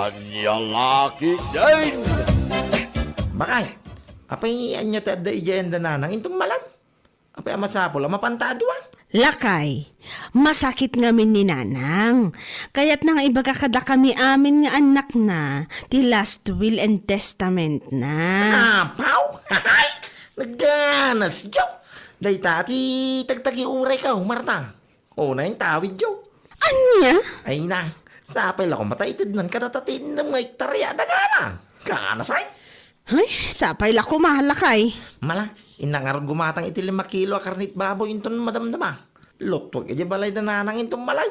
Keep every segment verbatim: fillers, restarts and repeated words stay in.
Ania la ketdin? Bakay, apay ania ti adda idiay anda nanang inton malam? Apay a masapul a mapanta a dua? Lakay, masakit ngamin ni Nanang. Kayatna nga ibaga kadakami amin nga annakna ti last will and testament na. Apaw? Nagganas, Joe. Dayta ti tagtagiurayko, Marta. Unay intawidyo. Ania? Ay na, sapay la koma ta itednan kadata ti innem nga ektaria a dagana. Kanasay? Ay, sapay la koma, Lakay. Mala, innak ngarud gumatang iti lima kilo a karnit baboy inton madamdama. Lutwag idiay balay da nanang inton malam.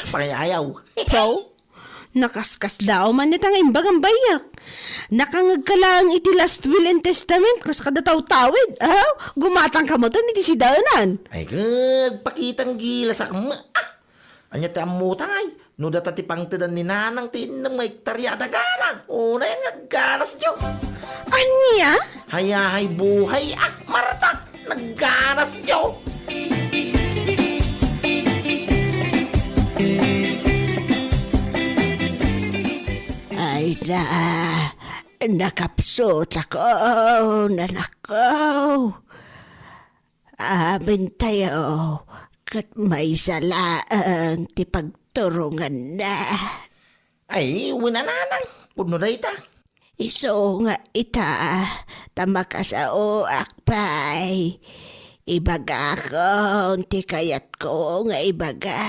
Pangayayaw. Pau? Nakaskasdaaw man dita nga imbagam, Bayak. Nakangegka laeng iti last will and testament kas kada tawtawid. Aw, gumatangka metten iti sidaenan. Ay, agpakitang gilasak met. Ah! Ania ti ammotang ay? No data ti pangtedan ni Nanang ti innem nga ektaria a dagana. Unay nga agganasyo. Ania? Hayahay buhay, ah, Marta. Nagganasyo. Ay na, nakapsutako, nanakko. Amintayo, ket maysa laeng ti pagturonganna. Ay, wen a nanang, pudno dayta. Isu nga ita, ta makasaoak pay. Ibagakon ti kayatko nga ibaga.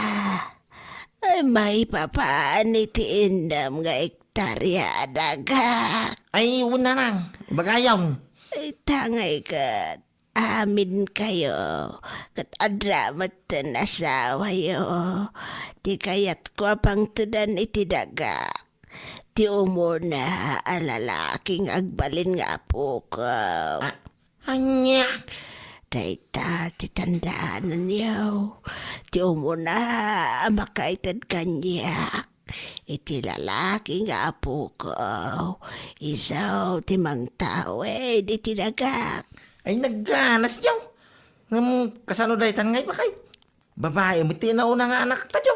Ay, maipapan iti innem nga ektaria a dagak. Ay, wen nanang, ibagayon. Ita ngay ket, aminkayo, ket adda metten asawayo. Ti kayatko a pangtedan iti dagak, ti umuna a lalaki nga agbalin nga apoko. Ah, ania? Dayta ti tandaananyo. Ti umuna a makaited kaniak. Iti lalaki nga apoko, isu ti mangtawid iti dagak. Ay, nagganasyo. Ngem, kasano daytan nga ibagak? Babai met ti nauna nga anaktayo.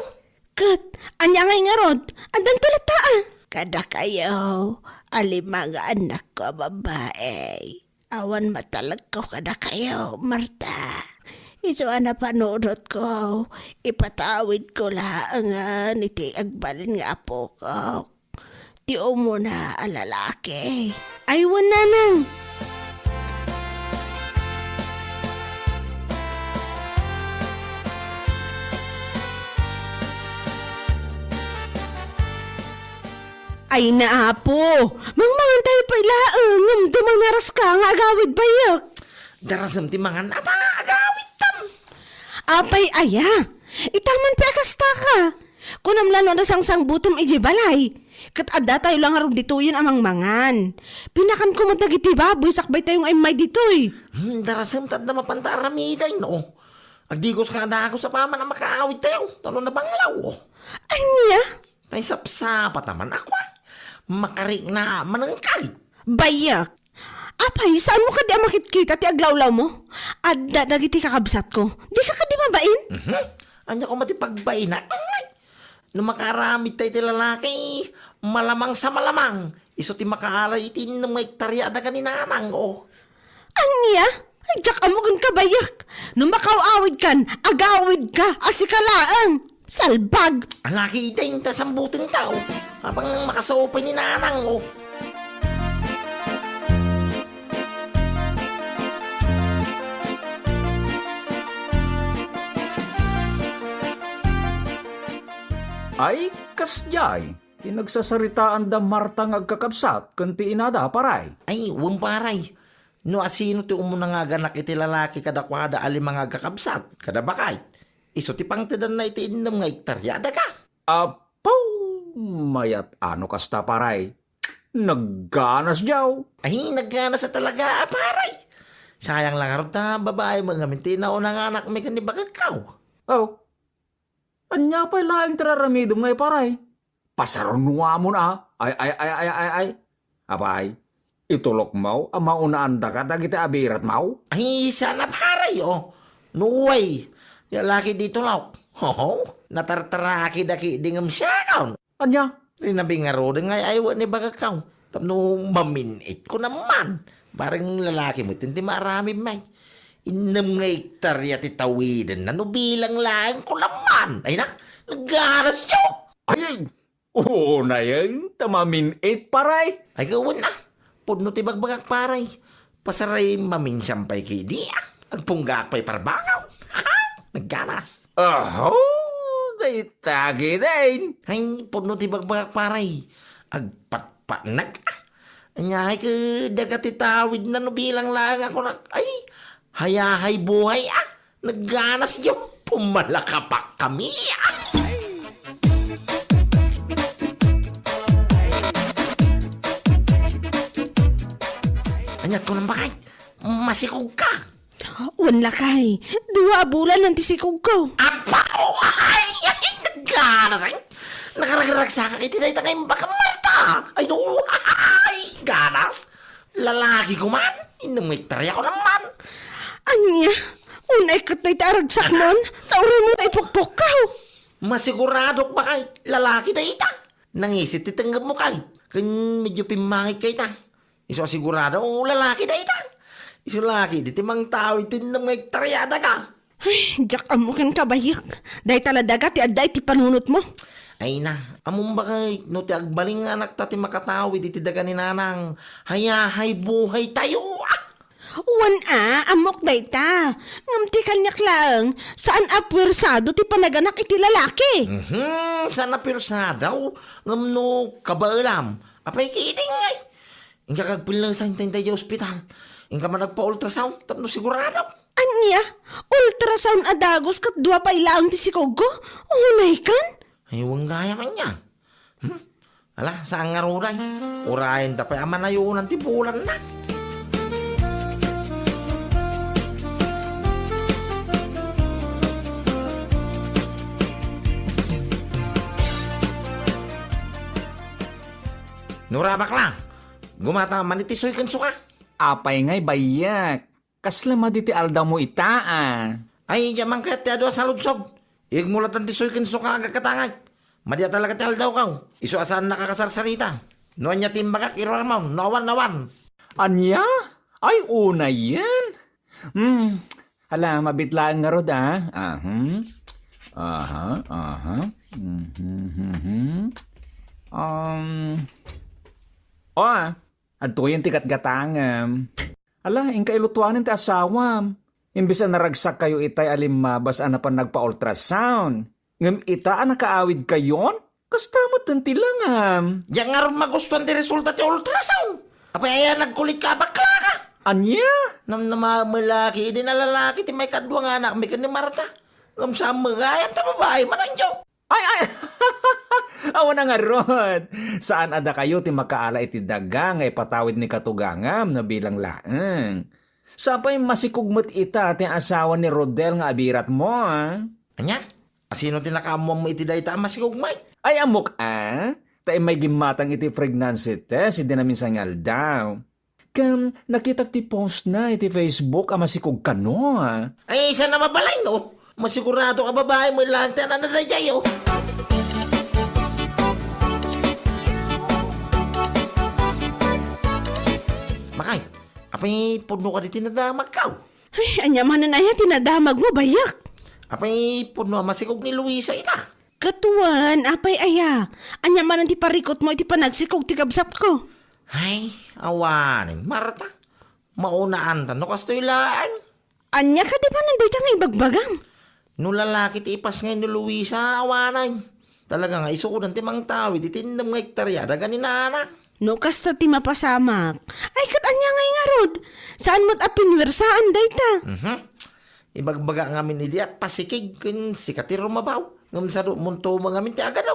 Ket, ania ngay ngarud? Addanto latta, a? Kadakayo, a lima nga annakko a babai. Awan matalekko kadakayo, Marta. Isu a napanunotko, ipatawidko laengen iti agbalin nga apokok. Ti umuna a lalaki. Ay, wen, nanang. Ay na, Apo, mangmangan tayo pay laeng, ngem dumangaraska nga agawid, Bayak. Darasem ti mangan, ata agawidtam. Apay aya? Itaman pay a kastaka. Kunam la no adda sangsangbutem idiay balay. Ket adda tayo la ngarud ditoyen a mangmangan. Pinakanko met dagiti baboy sakbay tayo nga immay ditoy. Hmm, darasem ta adda mapanta aramiden, no? Agdigos nga dagus apaman a makaawid tayo, ta no nabanglaw, oh. Ania? Tay sapsapata man, akua. Makarikna manengkay. Bayak. Apay, saanmo kadi a makitkita ti aglawlawmo? Adda dagiti kakabsatko. Dika kadi mabain? Mhm. Ania koma ti pagbaina? Ay! No makaaramid tay ti lalaki, malamang sa malamang, isu ti makaalay iti innem nga ektaria a daga ni nanang, oh. Ania? Ay, diak ammo ken kabayak. No makaw-awidkan, agawidka, a sika laeng. Salbag! Alaki ida inta sambuten tao. Apang makasaupay ni nanang, oh. Ay, kasdiay. Ti nagsasaritaan da Marta nga agkakabsat ken ti inada, paray. Ay, wen, paray. No asino ti umuna nga aganak iti lalaki kadakuada a lima nga agkakabsat, kada baket, isu ti pangtedanna iti innem nga ektaria a daga. Apo! Mayat a no kasta, paray. Nagganas diaw. Ay, nagganas a talaga, paray. Sayang la ngarud ta babai met ngamin ti nauna nga anakmi ken ni baketko. Oh. Ania pay laeng ti raramidem nga iparay? Pasarunuamon a. Ay, ay, ay, ay, ay, ay. Apay, itulokmo a maunaan daka dagiti abiratmo? Ay, saan a paray, oh. No way, ti lalaki di tulok. Ho, natartaraaki daki di ngem siakon. Ania? Ti nabingaruden nga ay-aywen ni bagakaw. Tapno mamin-itko naman. Bareng lalaki met ti maaramid, may. Innem nga ektarya ti tawidenna no bilang laeng ko laman. Ay na, nagganas yo. Ay, oo na yan. Ta mamin-it, pare. Ay, gawin na. Pudno ti bagbagak, pare. Pasaray maminsan pay kidi, ah. Agpunggaak pay parbangaw. Nagganas. Aho, dayta giden. Ay, pudno ti bagbagak, pare. Agpatpatnag, ah. Anya, ay, ke, daga ti tawid na no bilang laeng ako na. Ay, hayahay buhay, ah. Nagganas yo. Pumalakapak kami, ah. Anyat ko nang bakay. Masikog ka. Wen lakay, dua a bulan ti sikog ko. Apaw! Ay, ay, nagganas, ay. Nakaragaragsaka iti dayta nga imbag a Marta. Ay, no, ay, ganas. Lalaki ko man. Innem nga ektarya ko naman. Ania? Unay ket dayta aragsakmon, ta uray mo na ipukpukkaw. Masiguradok bakay, lalaki dayta. Nangisit ti tenggem mo kay. Ken medyo pimmangit kay ta. Isu a sigurado, o, lalaki dayta. Isu laki, di ti mangtawid ti innem nga ektarya a daga. Ay, diak ammo ken kabayek. Dayta la daga ti adda iti panunotmo. Ay na, ammom bakay, no ti agbalin nga anakta ti makatawid iti daga ni Nanang, hayahay buhay tayo. Ah! Wen a, ammok dayta. Ngem ti kaniak laeng, saan a puersado ti panaganak iti lalaki. Mhm, saan a puersado. Ngem no kabaelam, apay kidingay. Inka kagpellesan ta intay di ospital. Inka man agpa-ultrasound tapno sigurado. Ania? Ultrasound a dagus ket dua pay laeng ti sikogko? Unay kan? Ay, wen gayam ania. Hmm? Ala, saan nga ruday? Urayen ta pay a manayonan ti bulanna. Nora, bakla, gumata man iti suy ken suka. Apay ngay, bayak? Kasla madi ti aldawmo ita, a? Ay, diak man kayat ti adu a saludsod. Iyegmo latan ti suy ken suka a agkatangay. Madi a talaga ti aldawko. Isu a saannak a kasarsarita. No ania ti imbagak, iruarmon. No awan, awan. Ania? Ay, unayen. Hmm. Ala, mabit laeng ngarud, a. Aha. Aha, aha. Mhm, mhm. Um, o, a. Adtoyen ti gatgatangem. Ala, inka ilutuanen ti asawam. Imbes a naragsakkayo itay a limmabas a napan nagpa-ultrasound. Ngem ita a nakaawidkayon, kasta metten ti langam. Diak ngarud magustuan ti resulta ti ultrasound. Apay aya nagkulitka a baklaka? Ania? Namnama met laki, idi nalalaki ti maikadua nga anakmi ken ni Marta. Ngem saan met gayam ta babai man, anjo. Ay, ay! Awan a ngarud. Saan a dakayo ti makaala iti daga nga ipatawid ni katugangam no bilang laeng. Sapay masikog met ita ti asawa ni Rodel nga abiratmo, a? Ania? Asino ti nakaammuanmo iti dayta a masikog, may? Ay, ammok, a? Ta immay gimmatang iti pregnancy test idi naminsan nga aldaw. Ken nakitak ti post na iti Facebook a masikog kano, a? Ay, saan a mabalin, no? Masigurado a babai met laeng ti anana daydiay, o. Makay, apay pudno kadi ti nadamagko? Ay, ania manen aya ti nadamagmo, bayak? Apay pudno a masikog ni Luisa ita? Ket wen, apay aya? Ania manen ti parikutmo iti panagsikog ti kabsatko? Ay, awanen, Marta. Maunaan ta no kastoy laeng. Ania kadi manen dayta nga ibagbagam? No lalaki ti ipasngay ni Luisa, awanen. Talaga nga isudan ti mangtawid iti innem nga ektarya a daga ni Nana. No kasta ti mapasamak, ay ket ania ngay ngarud? Saan met a pinuersaan dayta? Mhm. Ibagbaga ngamin idi a pasikig ken sika ti rumabaw. Ngem sadutmon tumeng ngamin ti agadaw.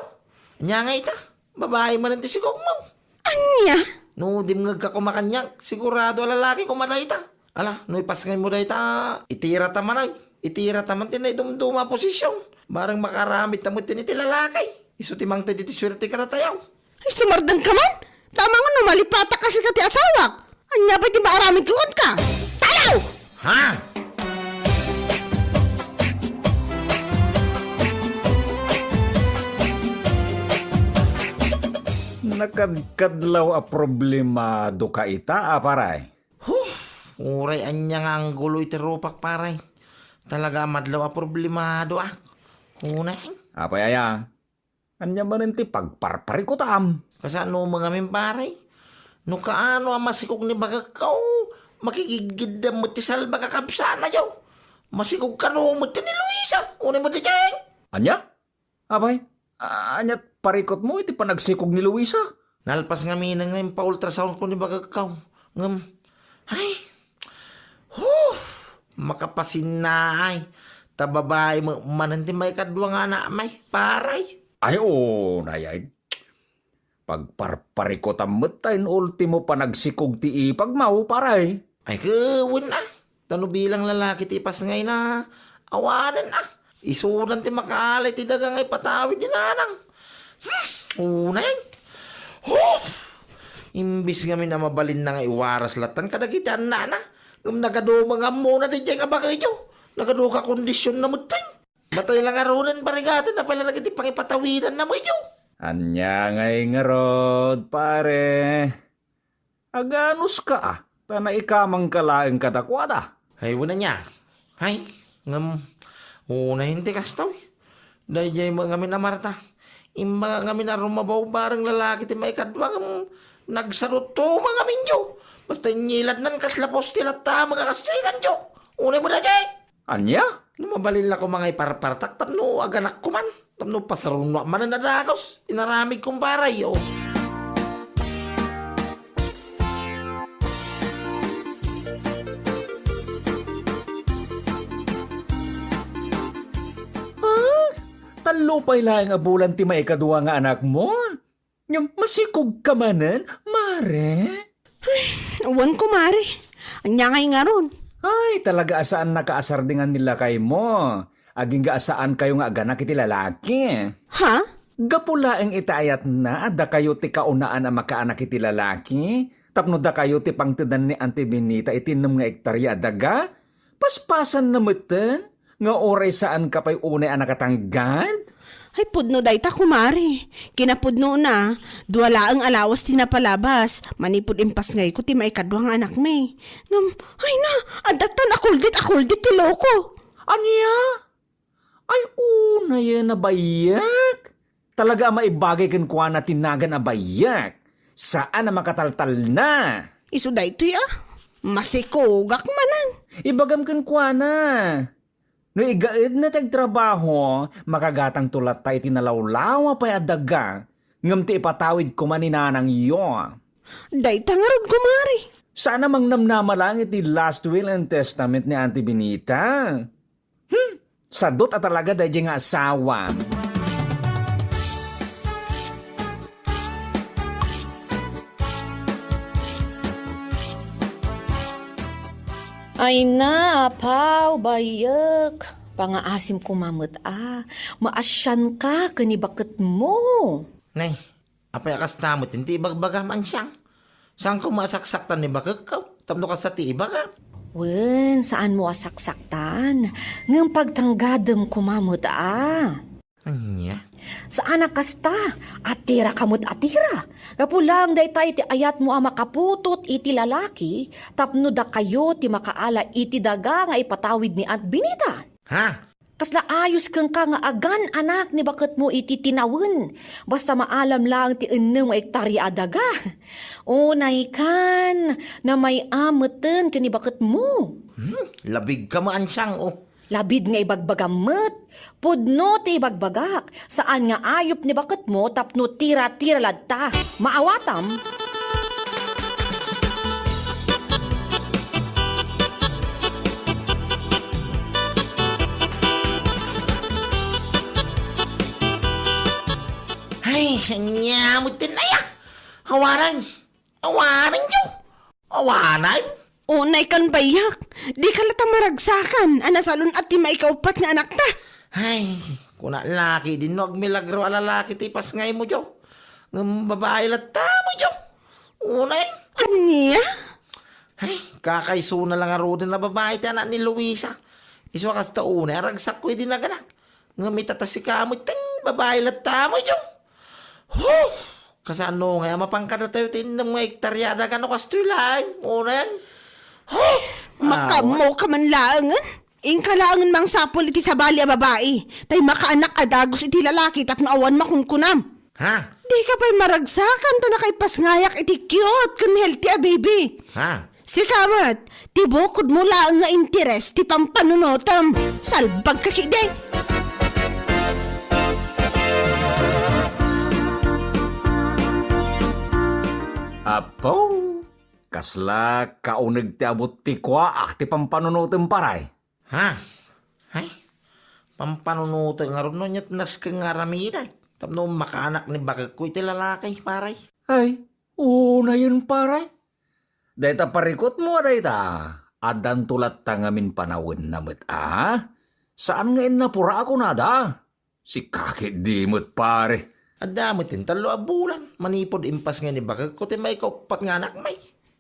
Ania nga ita? Babai manen ti sikogmo. Ania? No dimngegka koma kaniak, sigurado a lalaki koma dayta. Ala, no ipasngaymo dayta, itira ta manen. Itira ta man ti naidumduma a posisyon. Bareng makaaramid ta met iti lalaki. Isu ti mangted iti suerte kadatayo. Ay, sumardeng ka man? Tama nga no malipatak a sika ti asawak. Ania pay ti maaramidko kenka? Talaw! Ha? Nakadkadlaw a problemadoka ita, a, pare? Huh! Uray ania nga anggulo iti rupak, pare. Talaga a madlaw a problemadoak. Unay. Apay aya? Ania manen ti pagparparikutam? Kasano met ngamin, pare? No kaano a masikog ni bagekko, makigidgidda met ti salbag a kabsatna, yo. Masikog kano met ni Luisa. Unay met, Jeng. Ania? Apay, ania't parikutmo iti panagsikog ni Luisa? Nalpas ngamin nga impa-ultrasound ko ni bagekko. Ngem, ay, huh, makapasinnaay. Ta babai met manen ti maikadua nga anakmi, pare. Ay, oo, nayay. Pagparparikutam met ta in ultimo panagsikog ti ipagmo, pare. Ay, ket wen a. Ta no bilang lalaki ti ipasngayna, awanen a. Isudan ti makaala iti daga nga ipatawid ni nanang. Hmm, unay. Huh! Imbis ngamin a mabalinna nga iwaras lattan kadagiti annana, ngem nagadu nga ammona daydiay nga bagayyo. Nagadu kakondisionna metten. Matay la ngaruden, parigaten, apay la dagiti pangipatawidanna met, yo. Ania ngay ngarud, pare? Aganuska a, ta naikamangka laeng kadakuada. Ay, wen ania. Ay, ngem, unay ti kasta, wi. Daydiay met ngamin a Marta. Imbaga ngamin a rumabaw bareng lalaki ti maikadua, ngem nagsaruto met ngamin, yo. Basta inyilatnan kasla poste latta met nga kasingan, yo. Unay met daydiay. Ania? No mabalin la koma nga iparpartak tapno aganak koman, tapno pasarunoak manen a dagus. Inaramid, kumpare, yo. Ah, tallo pay laeng a bulan ti maikadua nga anakmo? Ngem masikogka manen, mare? Ay, awan, kumare. Ania ngay ngarud? Ay, talaga a saannaka a sardingan ni lakaymo. Agingga a saankayo nga aganak iti lalaki. Ha? Gapu laeng iti ayatna a dakayo ti kaunaan a makaanak iti lalaki, tapno dakayo ti pangtedan ni Auntie Benita iti innem nga ektarya a daga? Paspasanna metten nga uray saanka pay unay a nakatanggad? Ay, pudno dayta, kumare. Kinapudnona, dua laeng a lawas ti napalabas manipud impasngayko ti maikadua nga anakmi. Ngem, ay na, adda tan a kuldit a kuldit ti loko. Ania? Ay, unayen a bayak. Talaga a maibagay kenkuana ti nagan a bayak. Saan a makataltalna. Isu daytoy a, masikogak manen. Ibagam kenkuana. No igaedna ti agtrabaho, makagatangto latta iti nalawlawa pay a daga, ngem ti ipatawid koma ni nanangyo. Dayta ngarud, kumare. Saan a mangnamnama laeng iti last will and testament ni Auntie Benita. Hmm, sadot a talaga daydiay nga asawa. Ay na, apaw, bayek. Pangaasim koma met a, maasianka ken ni baketmo. Nay, apay a kasta met ti ibagbagam, Ansiang? Saanko met a saksaktan ni bakekko tapno kasta ti ibagam? Wen, saanmo a saksaktan, ngem pagtanggadem koma met a. Ania? Saan a kasta, a tiraka met a tira. Gapu laeng dayta iti ayatmo a makaputot iti lalaki tapno dakayo ti makaala iti daga nga ipatawid ni Aunt Benita. Ha? Kasla ayos kenka nga agan-anak ni baketmo iti tinawen, basta maalam laeng ti ennem nga ektarya a daga. Unay kan, namay-a metten ken ni baketmo. Hmm, labigka met, Ansiang, o. Labid nga ibagbagam met, pudno ti ibagbagak, saan nga ayup ni baketmo tapno tira-tira latta. Maawatam? Ay, ania met ti aya? Awanan! Awanan, yo! Awanan? Unay kan, bayak, dika latta maragsakan a nasalun-at ti maikauppat nga anakta. Ay, kuna laki din no agmilagro a lalaki ti ipasngaymo, yo. Ngem babai latta mo, yo. Unay. Ania? Ay, kakaisuna la ngaruden a babai ti anak ni Luisa. Isu a kasta unay a ragsakko idi naganak. Ngem ita ta sika met, babai latta mo, yo. Huh! Kasano ngay a mapan kadatayo ti innem nga ektaria a daga no kastoy laeng? Unayen. Makaammo ka man laengen. Inka laengen mangsapul iti sabali a babai, tay makaanak a dagus iti lalaki tapno awan makunkunam. Ha? Dika pay maragsakan ta nakaipasngayak iti cute ken healthy a baby. Ha? Sika met, ti bukodmo laeng nga interes ti pampanunotem. Salbagka ketdi. Apo, kasla kauneg ti abut ti kuaak ti pampanunotem, pare. Ha? Ay, pampanunotek ngarud no ania't nasken nga aramidek tapno makaanak ni bakekko iti lalaki, pare. Ay, unayen, pare. Dayta parikutmo a dayta, addanto latta ngamin panawenna met a. Saan nga innapura a kunada? Sika ketdi met, pare. Adda met ti tallo a bulan manipud impasngay ni bakekko ti maikauppat nga anakmi.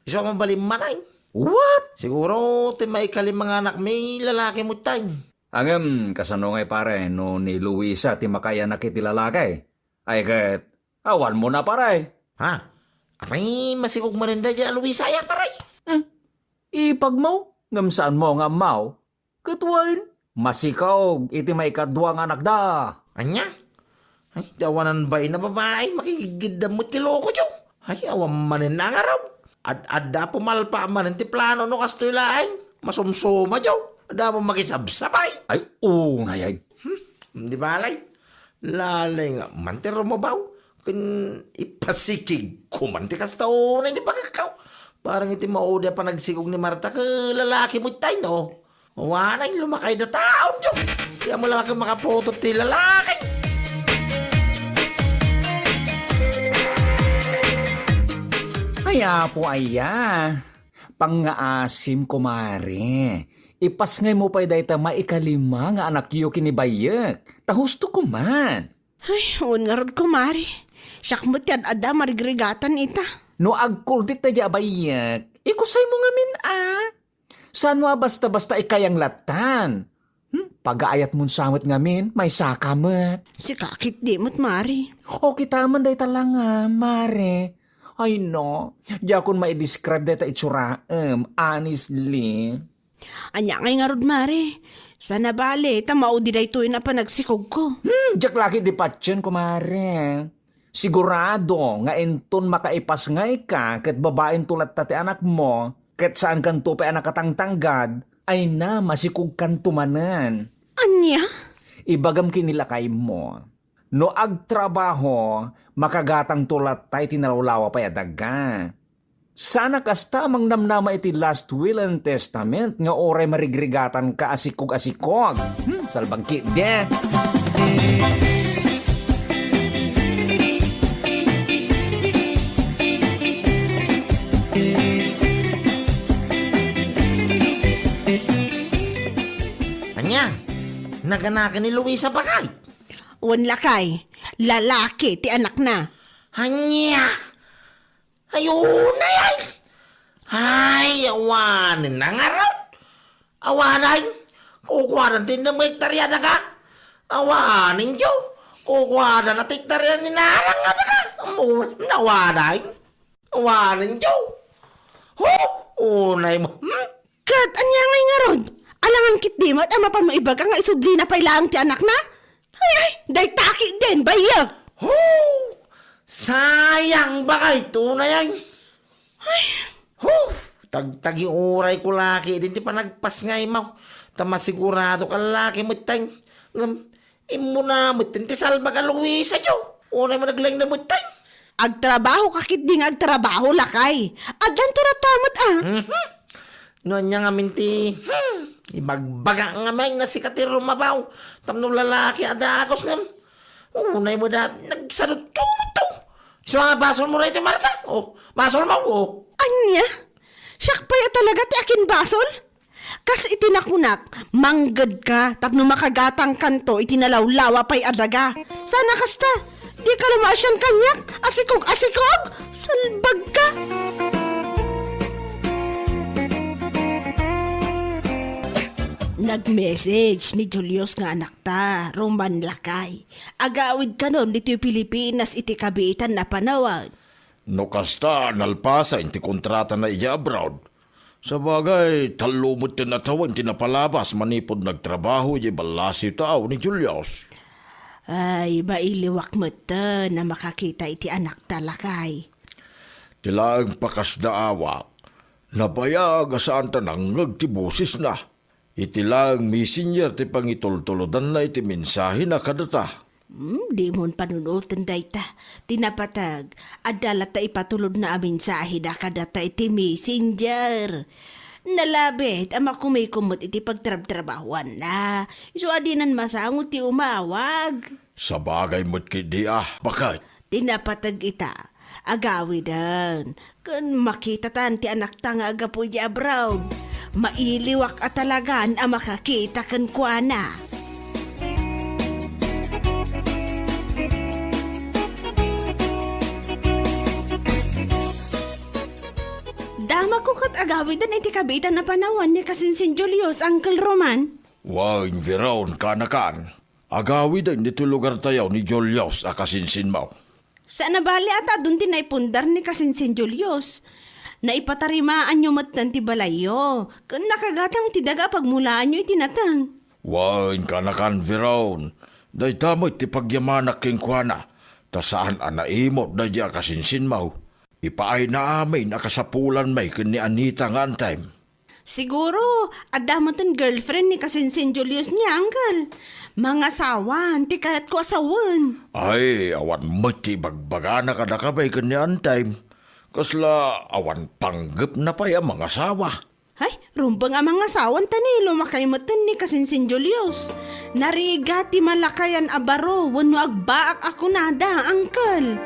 Isu a mabalin manen. What? Siguro ti maikalima nga anakmi, lalaki met tay. Ngem, kasano ngay, pare, no ni Luisa ti makaiyanak iti lalaki? Ay ket, awanmona, pare. Ha? Apay, masikog manen daydiay a Luisa aya, pare? Hmm. Ipagmo, ngem saanmo nga ammo? Ket wen, masikog iti maikadua nga anakda. Ania? Ay, ti awanan bain a babai, makigidda met ti lokoyo. Ay, awan manen nangarab. Ad-adda pumalpa manen ti plano no kastoy laeng. Masumsumayo. Adda mo makisabsabay. Ay, unay ay. Hmm, di balay. Lalay nga man ti rumabaw. Ken ipasikig ko man ti kasta unay ni pagkakaw. Parang iti maudi a panagsikog ni Marta ket lalaki met tay, no? Awanen, lumakay da taon, Dios. Di mo lang ako makaputot ti lalaki. Ay, apo, aya. Pangngaasim, kumare. Ipasngaymo pay dayta maikalima nga anakyo ken ni Bayek. Ta husto koma. Ay, wen ngarud, kumare. Siak met ti ad-adda marigrigatan ita. No agkuldit daydiay a Bayek, ikusaymo ngamin a. Saan a basta-basta ikayang lattan? Hmm? Pagaayatmon sa met ngamin, maysaka met. Sika ketdi met, mare. O, kita man dayta langa, mare. Ay no, diakon maidescribe dayta itsuraem, honestly. Ania ngay ngarud, mare? Saan a bale, ta maudi daytoy a panagsikogko. Hmm, diak la ketdi patien, kumare. Sigurado nga inton makaipasngayka ket babainto latta ti anakmo, ket saankanto pay a nakatangtanggad, ay na, masikogkanto manen. Ania? Ibagam ken ni lakaymo. No agtrabaho, makagatangto latta iti nalawlawa pay a daga. Saan a kasta a mangnamnama iti last will and testament nga uray marigrigatanka a sikog a sikog. Hmm, salbag ketdi. Ania? Naganakan ni Luisa, bakay? Wen lakay, lalaki ti anakna. Ania? Ay, unay, ay! Ay, awanen na ngarud! Awanen! Kukuadan ti innem nga ektaria a daga! Awanen, Joe! Kukuadan ti ektaria ni Nanang nga daga! Amu-, awanen! Awanen, Joe! Ho! Unay mo! Hmm? Ket ania ngay ngarud? Alangan ketdi met a mapanmo ibaga nga isublina pay laeng ti anakna? Ay, ay, dayta ketdin, Bayek! Ho! Sayang, bakay, unay ay. Ay. Ho! Tagtagi uray ko laki din ti panagpasngaymo. Ta masiguradok a laki met tay. Ngem, immuna met ti salbag a Luisa, Joe. Unay mo naglaing na met tay. Agtrabaho ka ketdi nga agtrabaho, lakay. Addanto latta met, a. Mhm. No ania ngamin ti, hmm, ibagbaga ngamin nga sika ti rumabaw tapno lalaki a dagus ngem. Unay mo dat, nagsadutko met to. Isu nga basolmo daytoy, Marta. O, basolmo, o. Ania? Siak pay a talaga ti akinbasol? Kas iti nakunak, manggedka tapno makagatangkanto iti nalawlawa pay a daga. Saan a kasta? Dika la maasian kaniak? Asikog, asikog! Salbagka! Nag-message ni Julius nga anakta, Roman, lakay. Agawid kanon ditoy Pilipinas iti kabiitan a panawen. No kasta, nalpasen ti kontratana idiay abroad. Sabagay, tallo metten a tawen ti napalabas manipud nagtrabaho idiay ballasiw taaw ni Julius. Ay, mailiwak metten a makakita iti anakta, lakay. Ti laeng pakasdaawak, nabayag a saanta nangngeg ti bosesna. Iti laeng messenger ti pangitultulodanna iti mensahena kadata. Hmm, dimon panunoten dayta. Ti napateg, adda latta ipatulodna a mensaheda kadata iti messenger. Nalabit a makumikom met iti pagtrabtrabahoanna. Isu a dinan masango ti umawag. Sabagay met ketdi a, baket. Ti napateg ita, agawiden, ken makitatan ti anakta nga aggapu idiay abroad. Mailiwak a talagan a makakita kenkuana. Damagko ket agawiden iti kabiitan a panawen ni kasinsin Julius, Uncle Roman. Wen, Veron, kaanakan. Agawiden ditoy lugartayo ni Julius a kasinsinmo. Saan a bali a ta adun ti naipundar ni kasinsin Julius. Naipatarimaanyo metten ti balayyo, ken nakagatang iti daga a pagmulaanyo iti nateng. Wen, kaanakan, Veron, dayta met ti pagyamanak kenkuana, ta saan a naimut daydi a kasinsinmo. Ipaayna amin a kasapulan met ken ni Anita nga antayem. Siguro, adda metten girlfriend ni kasinsin Julius ni Uncle. Mangasawan, ti kayatko a sawen. Ay, awan met ti ibagbagana kadakami ken ni antayem. Kasla awan panggepna pay a mangasawa. Ay, rumbeng a mangasawan ta ni lumakay metten ni kasinsin Julius. Narigat ti malakayan a baro wenno agbaak a kunada, Uncle.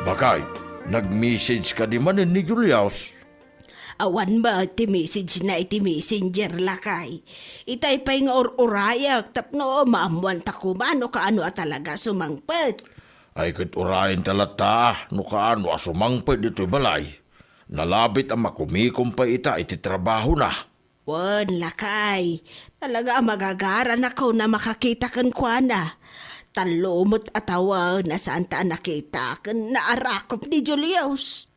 Bakay, nag-message kadi manen ni Julius? Awan met ti message na iti messenger, lakay. Itay pay nga ur-urayak tapno maammuanta koma no kaano a talaga sumangpet. Ay, ket urayenta latta no kaano a sumangpet ditoy balay. Nalabit a makumikom pay ita iti trabahona. Wen, lakay. Talaga a magagaranakon a makakita kenkuana. Tallo met a tawen a saanta a nakita ken naarakop ni Julius.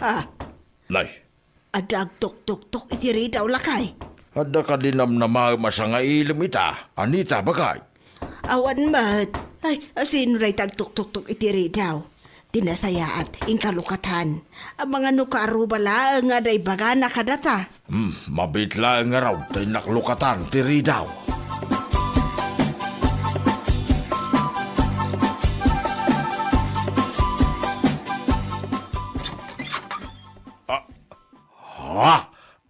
Ah, Nay, adda agtuktuktok iti ridaw, lakay. Adda kadi namnamaem a sangailem ita, Anita, bakay? Awan met. Ay, sino dayta agtuktuktok iti ridaw? Ti nasayaat, inka lukatan. Amangan no kaaruba laeng nga adda ibagana kadata. Hmm, mabiit laeng ngarud ta innak lukatan ti ridaw. Ah, ha?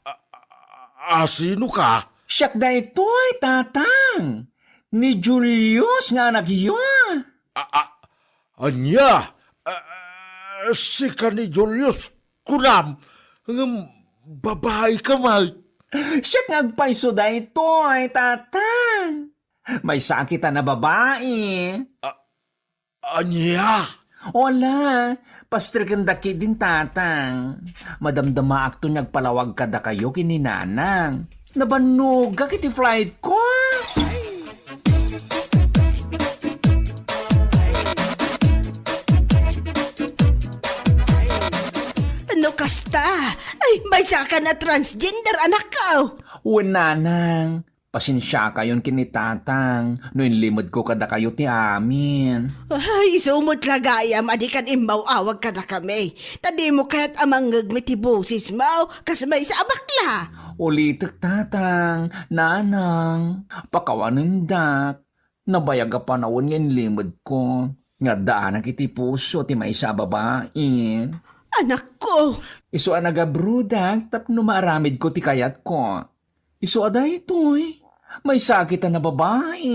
A, a, a, sino ka? Siak daytoy, Tatang. Ni Julius nga anakyo. A, a, ania? A, a, sika ni Julius, kunam, ngem babai ka met. Siak nga agpayso daytoy, Tatang. Maysa a kita a babai. A, Ania? Wala, pastreken da ketdin, Tatang. Madamdamaakton nga agpalawag kadakayo ken ni Nanang. Nabannogak iti flightko. No kasta, ay, maysakan a transgender, anakko. Wen, Nanang. Pasensiakayon ken ni Tatang no inlimedko kadakayo ti amin. Ay, isu met la gayam a dikan immaw-awag kadakami. Ta dimo kayat a mangngegmi ti bosesmo kas maysa a bakla. Ulitek, Tatang, Nanang, pakawanendak. Nabayag a panawen nga inlimedko nga addaanak iti puso ti maysa a babai. Anakko! Isu a nagabrodak tapno maaramidko ti kayatko. Isu a daytoy, maysa a kita a babai.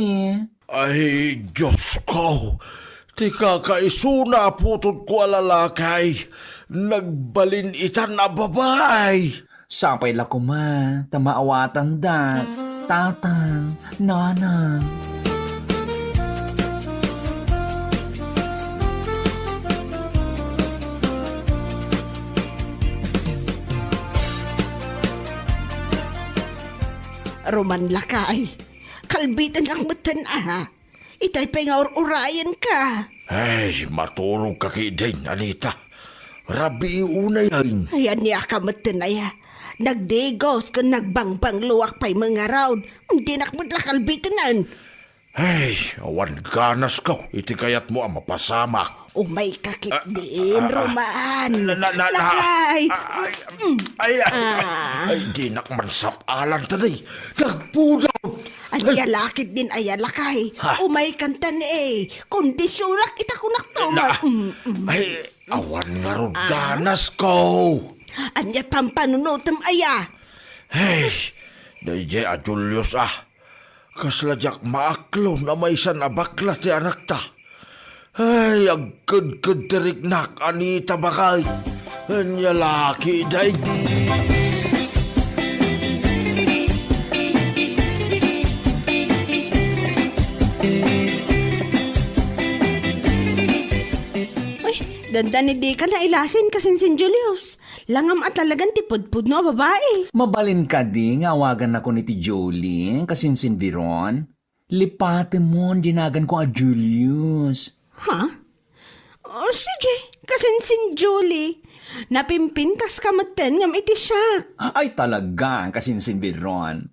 Ay, Diosko! Ti kakaisuna a putodko a lalaki, nagbalin itan a babai! Sapay la koma ta maawatandak, Tatang, Nanang. Roman, lakay. Kalbitennak metten a. Itay pay nga ur-urayenka. Ay, maturogka ketdin, Anita. Rabii unayen. Ay, ania ka metten aya? Nagdigos ken nagbangbangloak pay ngarud. Dinak met la kalbitenen. Ay, awan ganasko iti kayatmo a mapasamak. Umayka ketdin, ah, ah, Roman. Na, na, na, na. Lakay. Ah, ay, ay, ay, ay, dinak man sap-alan ta di. Nagpudot. Ania la ketdin aya, lakay. Ha? Umaykan ta ni, eh. Kondisionak ita kunak to. Na, mm, mm. Ay, awan ngarud ganasko. Ania pampanunotem aya? Hey, daydiay a Julius, ah. Kasla diak maaklon a maysan a bakla ti anakta. Ay, agkedked ti riknak, Anita, baket. Ania la ketdin. Ay, dandani dika nailasin, kasinsin Julius. Langam a talagan ti pudpudno a babai. Mabalin kadi nga awagannakon iti Julie, kasinsin Veron? Lipatemon di naganko a Julius. Ha? O, sige, kasinsin Julie. Napimpintaska metten ngem iti siak. Ay, talaga, kasinsin Veron.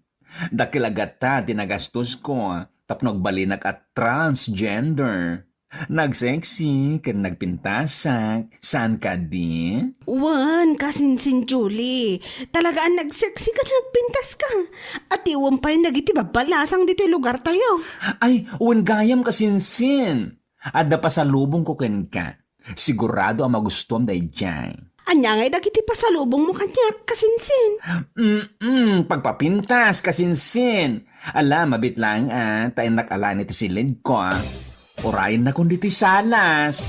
Dakkel a gatad ti nagastosko tapno agbalinak a transgender. Nagsexy ken nagpintasak, saan kadi? Wen, kasinsin Julie. Talaga a nagsexy ken nagpintaska. Atiwem pay dagiti babbalasang ditoy lugartayo. Ay, wen gayam, kasinsin. Adda pasalubongko kenka. Sigurado a magustuam daydiay. Ania ngay dagiti pasalubongmo kaniak, kasinsin? Mm-mm, pagpapintas, kasinsin. Ala, mabit lang, ah, ta innak alaen iti silidko, ah. Urayennakon ditoy salas.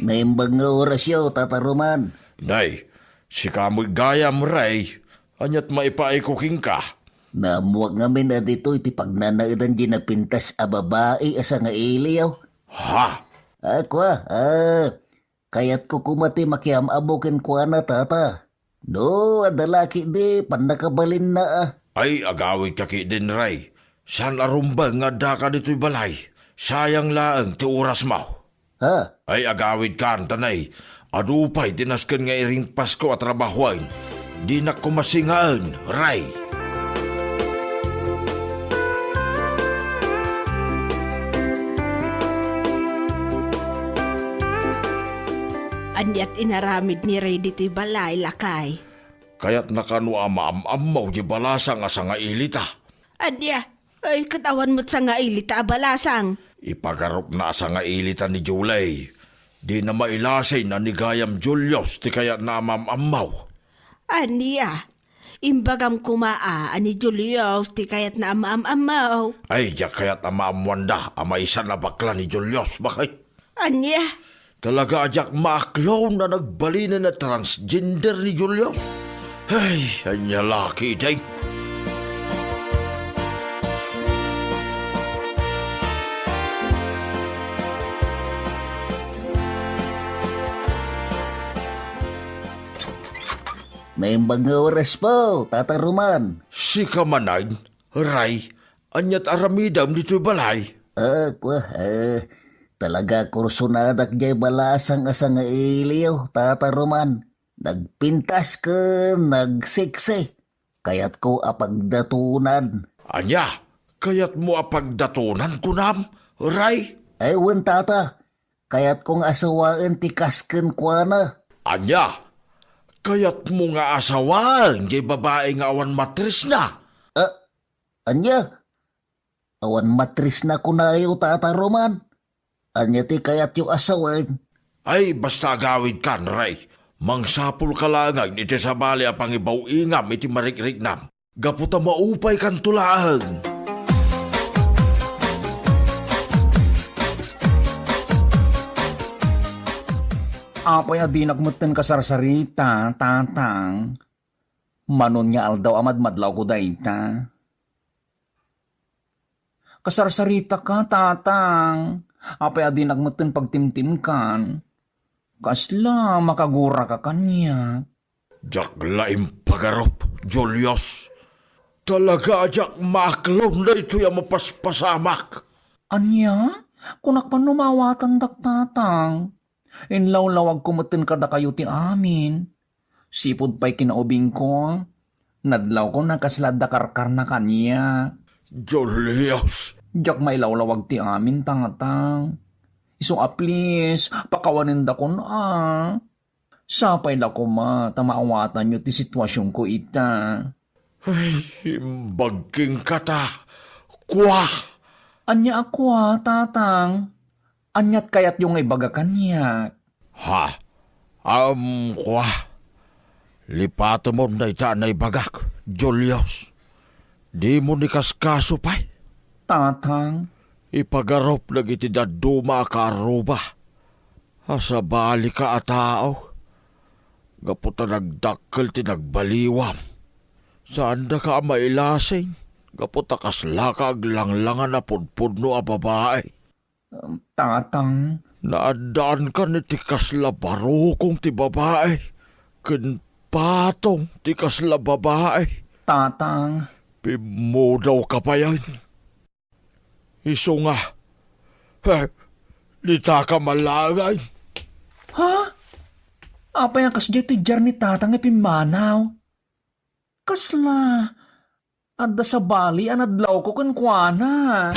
Naimbag nga orasyo, Tata Roman. Nay, sika met gayam, Ray. Ania't maipaayko kenka? Naammoak ngamin a ditoy ti pagnanaedan diay nagpintas a babai a sangailiyo. Ha? A, kua, a, kayatko koma ti makiam-ammo kenkuana, Tata. No, adda la ketdi, pannakabalinna, a. Ay, agawidka ketdin, Ray. Saan a rumbeng nga addaka ditoy balay. Sayang laeng ti orasmo. Ha? Ay, agawidkan, ta nay, adu pay ti nasken nga iringpasko a trabahoen. Dinak koma singaen, Ray. Ania't inaramid ni Ray ditoy balay, lakay? Kayatna kano a maam-ammo diay balasang a sangailita. Ania? Ay, ket awan met sangailita a balasang. Ipagarupna a sangailita ni Julie. Dina mailasin a ni gayam Julius ti kayatna a maam-ammo. Ania? Imbagam koma a, a ni Julius ti kayatna a maam-ammo. Ay, diak kayat a maammoanda a maysan a bakla ni Julius, baket. Ania? Talaga a diak maaklon a nagbalinen a transgender ni Julius. Ay, ania la ketdi. Naimbag nga oraspo, Tata Roman. Sika manen, Ray, ania't aramidem ditoy balay? Ah, kua, eh, talaga kursonadak diay balasang a sangailiyo, Tata Roman. Nagpintas ken nagseksi. Kayatko a pagdatonan. Ania? Kayatmo a pagdatonan, kunam, Ray? Ay, wen, Tata. Kayatko nga asawaen ti kas kenkuana. Ania? Kayatmo nga asawaen diay babai nga awan matrisna? Ah, ania? Awan matrisna kunayo, Tata Roman. Ania ti kayatyo a sawen? Ay, basta agawidkan, Ray. Mangsapulka laengen iti sabali a pangibaw-ingam iti marikriknam. Gapu ta maupaykanto laeng. Apay a dinak metten kasarsarita, Tatang? Manon nga aldaw a madmadlawko dayta. Kasarsaritaka, Tatang. Apay a dinak metten pagtimtimkan? Kasla makaguraka kaniak. Diak la impagarup, Julius. Talaga a diak maaklon daytoy a mapaspasamak. Ania? Kunak pay no maawatandak, Tatang. Inlawlawagko metten kadakayo ti amin. Sipud pay kinaubingko, nadlawko a kasla adda karkarna kaniak. Julius! Diak mailawlawag ti amin, Tatang. Isu a please, pakawanendakon a. Sapay la koma ta maawatanyo ti situasionko ita. Ay, imbag kenka ta. Kua! Ania a kua, Tatang? Aniat kayatyo nga ibaga kaniak? Ha? Am, kua. Lipatemon dayta a naibagak, Julius. Dimo ni kaskaso pay. Tatang. Ipagarup dagiti dadduma a kaarruba a sabalika a tao gapu ta nagdakkel ti nagbaliwam. Saandaka a mailasing gapu ta kaslaka aglanglangan a pudpudno a babai. Tatang. Naaddaankan iti kasla barukong ti babai ken patong ti kasla babai. Tatang. Pimmudawka payen. Isu nga, eh, ditaka malaengen. Ha? Apay a kasdiay ti diar ni Tatang nga pimmanaw? Kasla, adda sabali a nadlawko kenkuana.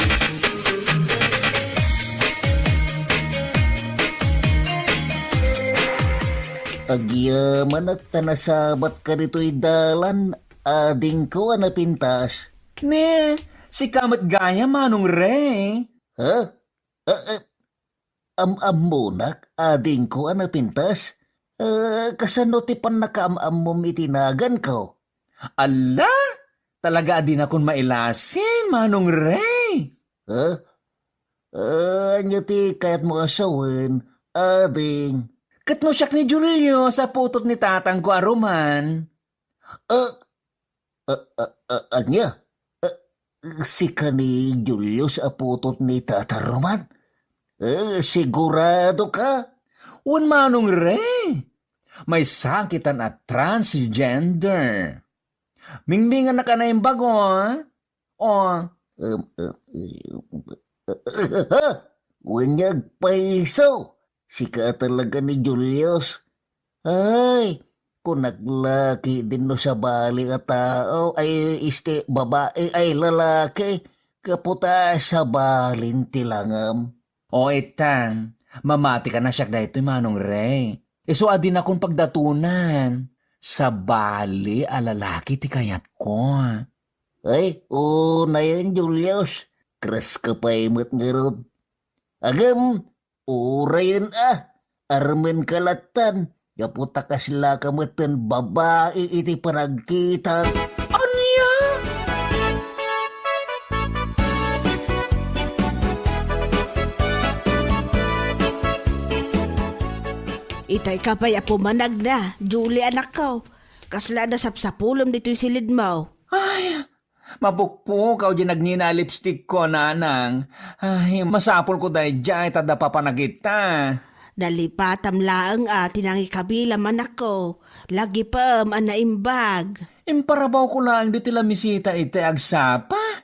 Agyamanak ta nasabatka ditoy dalan, adingko a napintas. Ne, sika met gayam, Manong Ray. Ha? A, a, am-ammonak, adingko a napintas? A, kasano ti pannakaam-ammom iti naganko? Alla, talaga a dinakon mailasin, Manong Ray. Ha? A, ania ti kayatmo a sawen, ading? Ket no siak ni Julius a putot ni tatangko a Roman. A, a, a, a, ania? A, sika ni Julius a putot ni Tata Roman? A, sigurado ka? Wen, Manong Ray. Maysa kita a transgender. Mingminganak a naimbag, o. O. Um, um, um, wen nga agpayso. Sika talaga ni Julius. Ay, kunak la ketdin no sabali a tao, ay, este, babai, ay, lalaki, gapu ta sabalin ti langam. O, ita, mamati ka na siak daytoy, Manong Ray. Isu a dinakon pagdatonan. Sabali a lalaki ti kayatko. Ay, unayen, Julius. Kras ka pay met ngarud. Agem, urayen a, armenka lattan, gapu ta kaslaka metten babai iti panagkitak. Ania? Itay ka pay a pumanagna, Julie, anakko. Kasla adda sapsapulem ditoy silidmo. Ay, mapukpukaw diay nagngina a lipstickko, nanang. Ay, masapulko daydiay ta adda papanak ita. Nalipatam laeng a ti nangikabilam, anakko. Lagipem a naimbag. Imparabawko laeng ditoy lamisita ita agsapa.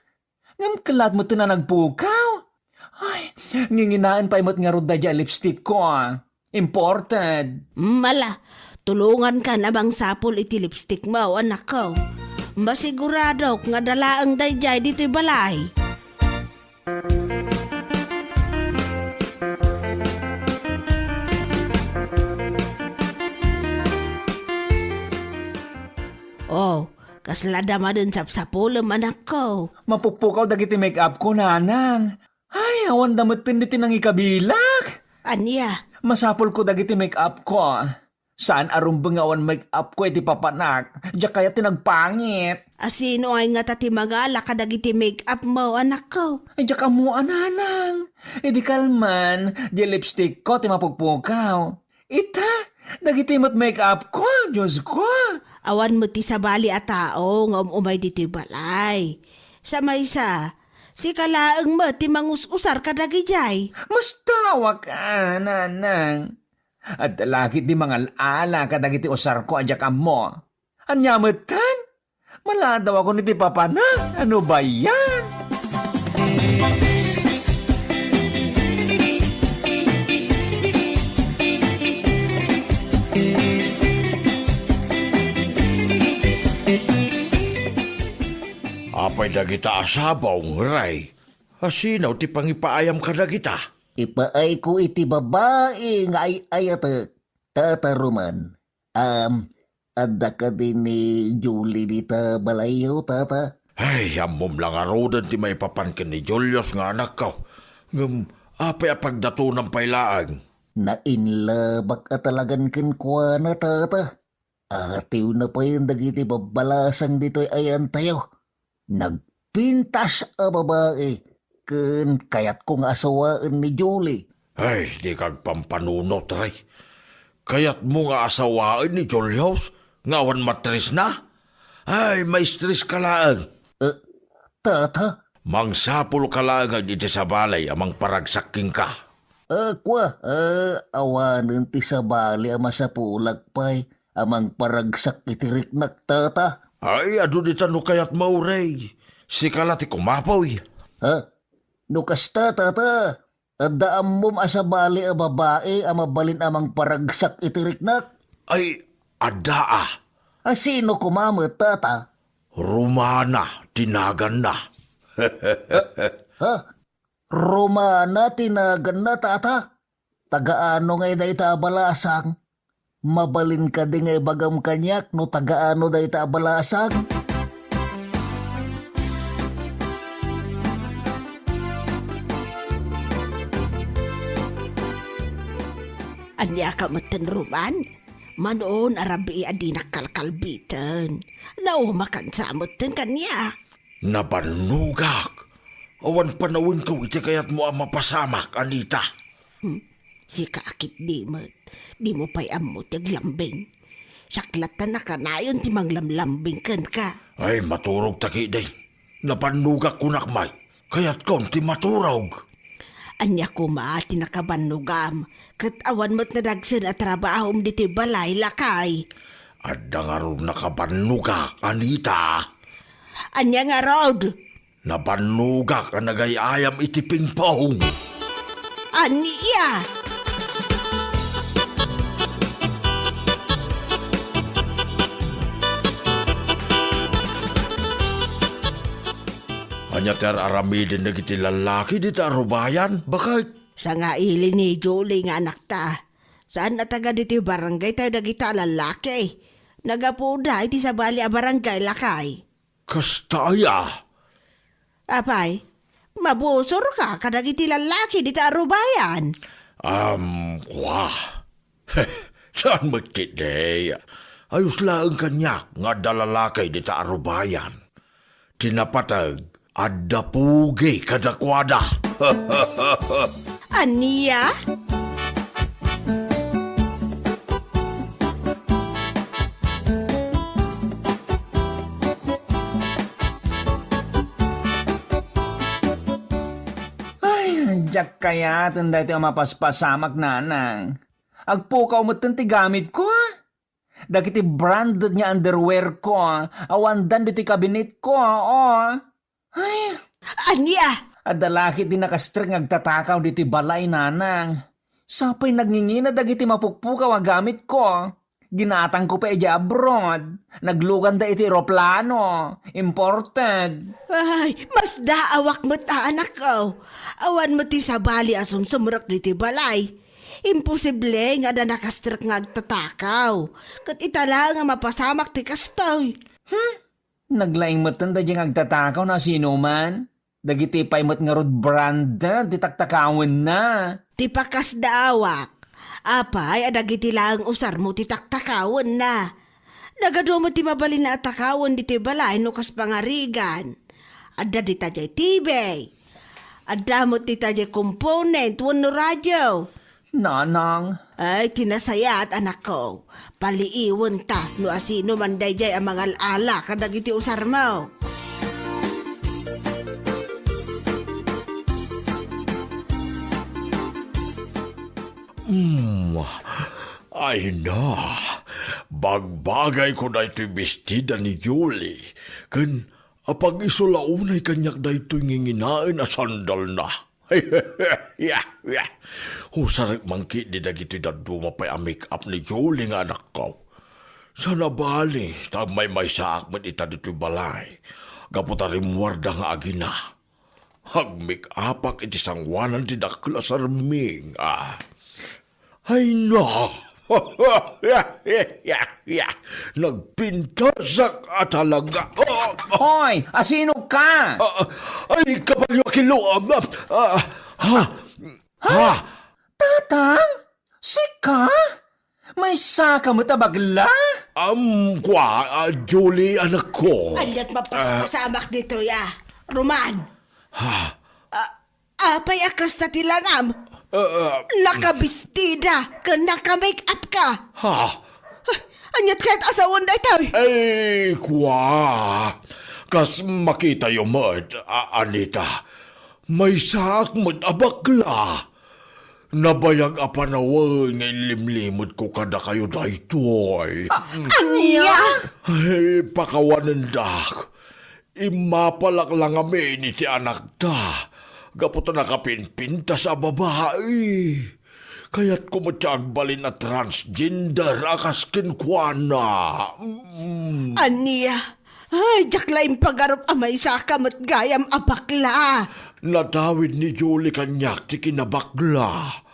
Ngem kellat metten a nagpukaw. Ay, nginginaen pay met ngarud daydiay a lipstickko, a. Imported. Mm, ala, tulongankan a mangsapul iti lipstickmo, anakko. Masiguradok nga adda laeng daydiay ditoy balay. O, kasla adda manen sapsapulem, anakko. Mapukpukaw dagiti make-upko, nanang. Ay, awanda metten ditoy nangikabilak. Ania? Masapulko dagiti make-upko. Saan a rumbeng nga awan make-upko iti papanak. Diak kayat ti nagpangit. A sino ngay ngata ti mangala kadagiti make-upmo, anakko? Ay, diak ammo a, nanang. Idi kalman, diay lipstickko ti mapukpukaw. Ita, dagiti met make-upko, Diosko. Awan met ti sabali a tao nga um-umay ditoy balay. Sa maysa, Sika laeng met ti mangus-usar kadagijay. Mastawak a, nanang. Adda la ketdi mangal-ala kadagiti usarko a diak ammo. Ania metten? Maladawakon iti papanak. Ano ba yan? Apay dagita a sabong, Ray? Asino ti pangipaayam kadagita? Ipaayko iti babai nga ay-ayatek, Tata Roman. Am, adda kadi ni Julie dita balayyo, Tata? Ay, ammom la ngaruden ti maipapan ken ni Julius nga anakko. Ngem, apay a pagdatonam pay laeng? Nainlabak a talagan kenkuana, Tata. Atiwna payen dagiti babbalasang ditoy ayantayo. Nagpintas a babai ken kayatko nga asawaen ni Julie. Ay, dika agpampanunot, Ray. Kayatmo nga asawaen ni Julius nga awan matrisna? Ay, maistreska laeng. Eh, Tata? Mangsapulka laengen iti sabali a mangparagsak kenka. Ah, kua, ah, awanen ti sabali a masapulak pay a mangparagsak iti riknak, Tata. Ay, adu dita no kayatmo, Ray. Sika la ti kumapuy. Ha? No kasta, Tata, adda ammom a sabali a babai a mabalin a mangparagsak iti riknak? Ay, adda a. A sino koma met, Tata? Romana ti naganna. Ha? Romana ti naganna, Tata? Taga-ano ngay dayta a balasang? Mabalin kadi nga ibagam kaniak no taga-ano dayta a balasang? Ania ka metten, Roman? Manon a rabii a dinak kalkalbiten. Naumakan sa metten kaniak. Nabannogak. Awan panawenko iti kayatmo a mapasamak, Anita. Hmm, sika a ketdi met. Dimo pay ammo ti aglambing. Siak latta nakanayon ti manglamlambing kenka. Ay, maturog ta ketdi. Nabannogak kunak met. Kayatkon ti maturog. Ania koma ti nakabannogam, ket awan met nadagsen a trabahom ditoy balay, lakay? Adda ngarud nakabannogak, Anita. Ania ngarud? Nabannogak a nagay-ayam iti pingpong. Ania? Ania ti ar-aramiden dagiti lallaki dita a rubayan, baket? Sangaili ni Julie nga anakta. Saan a taga ditoy barangay tayo dagita a lallaki. Nagapuda iti sabali a barangay, lakay. Kasta aya? Apay, mabusorka kadagiti lallaki dita a rubayan? Um, wah. Saan met ketdi? Ayos laeng kaniak nga adda lallaki dita a rubayan. Ti napateg, adda pugi kadakuada. Ania? Ay, diak kayaten daytoy a mapaspasamak, nanang. Agpukaw metten ti gamitko, a. Dagiti branded nga underwearko, a, awandan ditoy kabinetko, a, o. Ay. Ania? Adda la ketdi nakastrek nga agtatakaw ditoy balay, nanang. Sapay nagngingina dagiti mapukpukaw a gamitko. Ginatangko pay idiay abroad. Nagluganda iti eroplano. Imported. Ay, masdaawak met a, anakko. Awan met ti sabali a sumsumrek ditoy balay. Imposible nga adda nakastrek nga agtatakaw. Ket ita laeng a mapasamak ti kastoy. Hmm? Naglaing metten daydiay nga agtatakaw no asinoman. Dagiti pay met ngarud branded ti taktakawenna. Ti pakasdaawak. Apay a dagiti laeng usarmo ti taktakawenna. Nagadu met ti mabalin a takawen ditoy balay no kas pangarigan. Adda dita diay T V. Adda met dita diay component wenno radio. Nanang. Ay, ti nasayaat, anakko. Paliiwenta no asinoman daydiay a mangal-ala kadagiti usarmo. Hmm. Ay na, bagbagayko daytoy bestida ni Julie, ken apag-isu la unay kaniak daytoy nginginaen a sandalna. Usarek man ketdi dagitoy dadduma pay a make-up ni Julie nga anakko. Saan a bali, ta agmaymaysaak met ita ditoy balay, gapu ta rimmuarda nga agina. Agmik-apak iti sangoanan ti dakkel a sarming, a. Ay, no! Nagpintasak a talaga. Oh! Hoy, asino ka? Ah, ay, kabalyo a kiluam. Ah, ha? Ha? Tatang? Sika? Maysa ka met a bagla? Am, kua, ah, Julie, anakko. Ania't mapaspasamak ditoy, a. Roman. Ha? Ah, apay a kasta ti langam? Ah, ah. Nakabestida ken naka-make-up ka. Ha? Ah, ania't kayat a sawen daytoy? Ay, kua. Kas makitayo met, a, Anita. Maysaak met a bakla. Nabayag a panawen nga inlimlimedko kadakayo daytoy. Ah, ania? Ay, pakawanendak. Immapalak la ngamin iti anakta, gapu ta nakapinpintas a babai. Kayatko met ti agbalin a transgender a kas kenkuana. Mm. Ania? Ay, diak la impagarup a maysaka met gayam a bakla. Nadawid ni Julie kaniak ti kinabakla.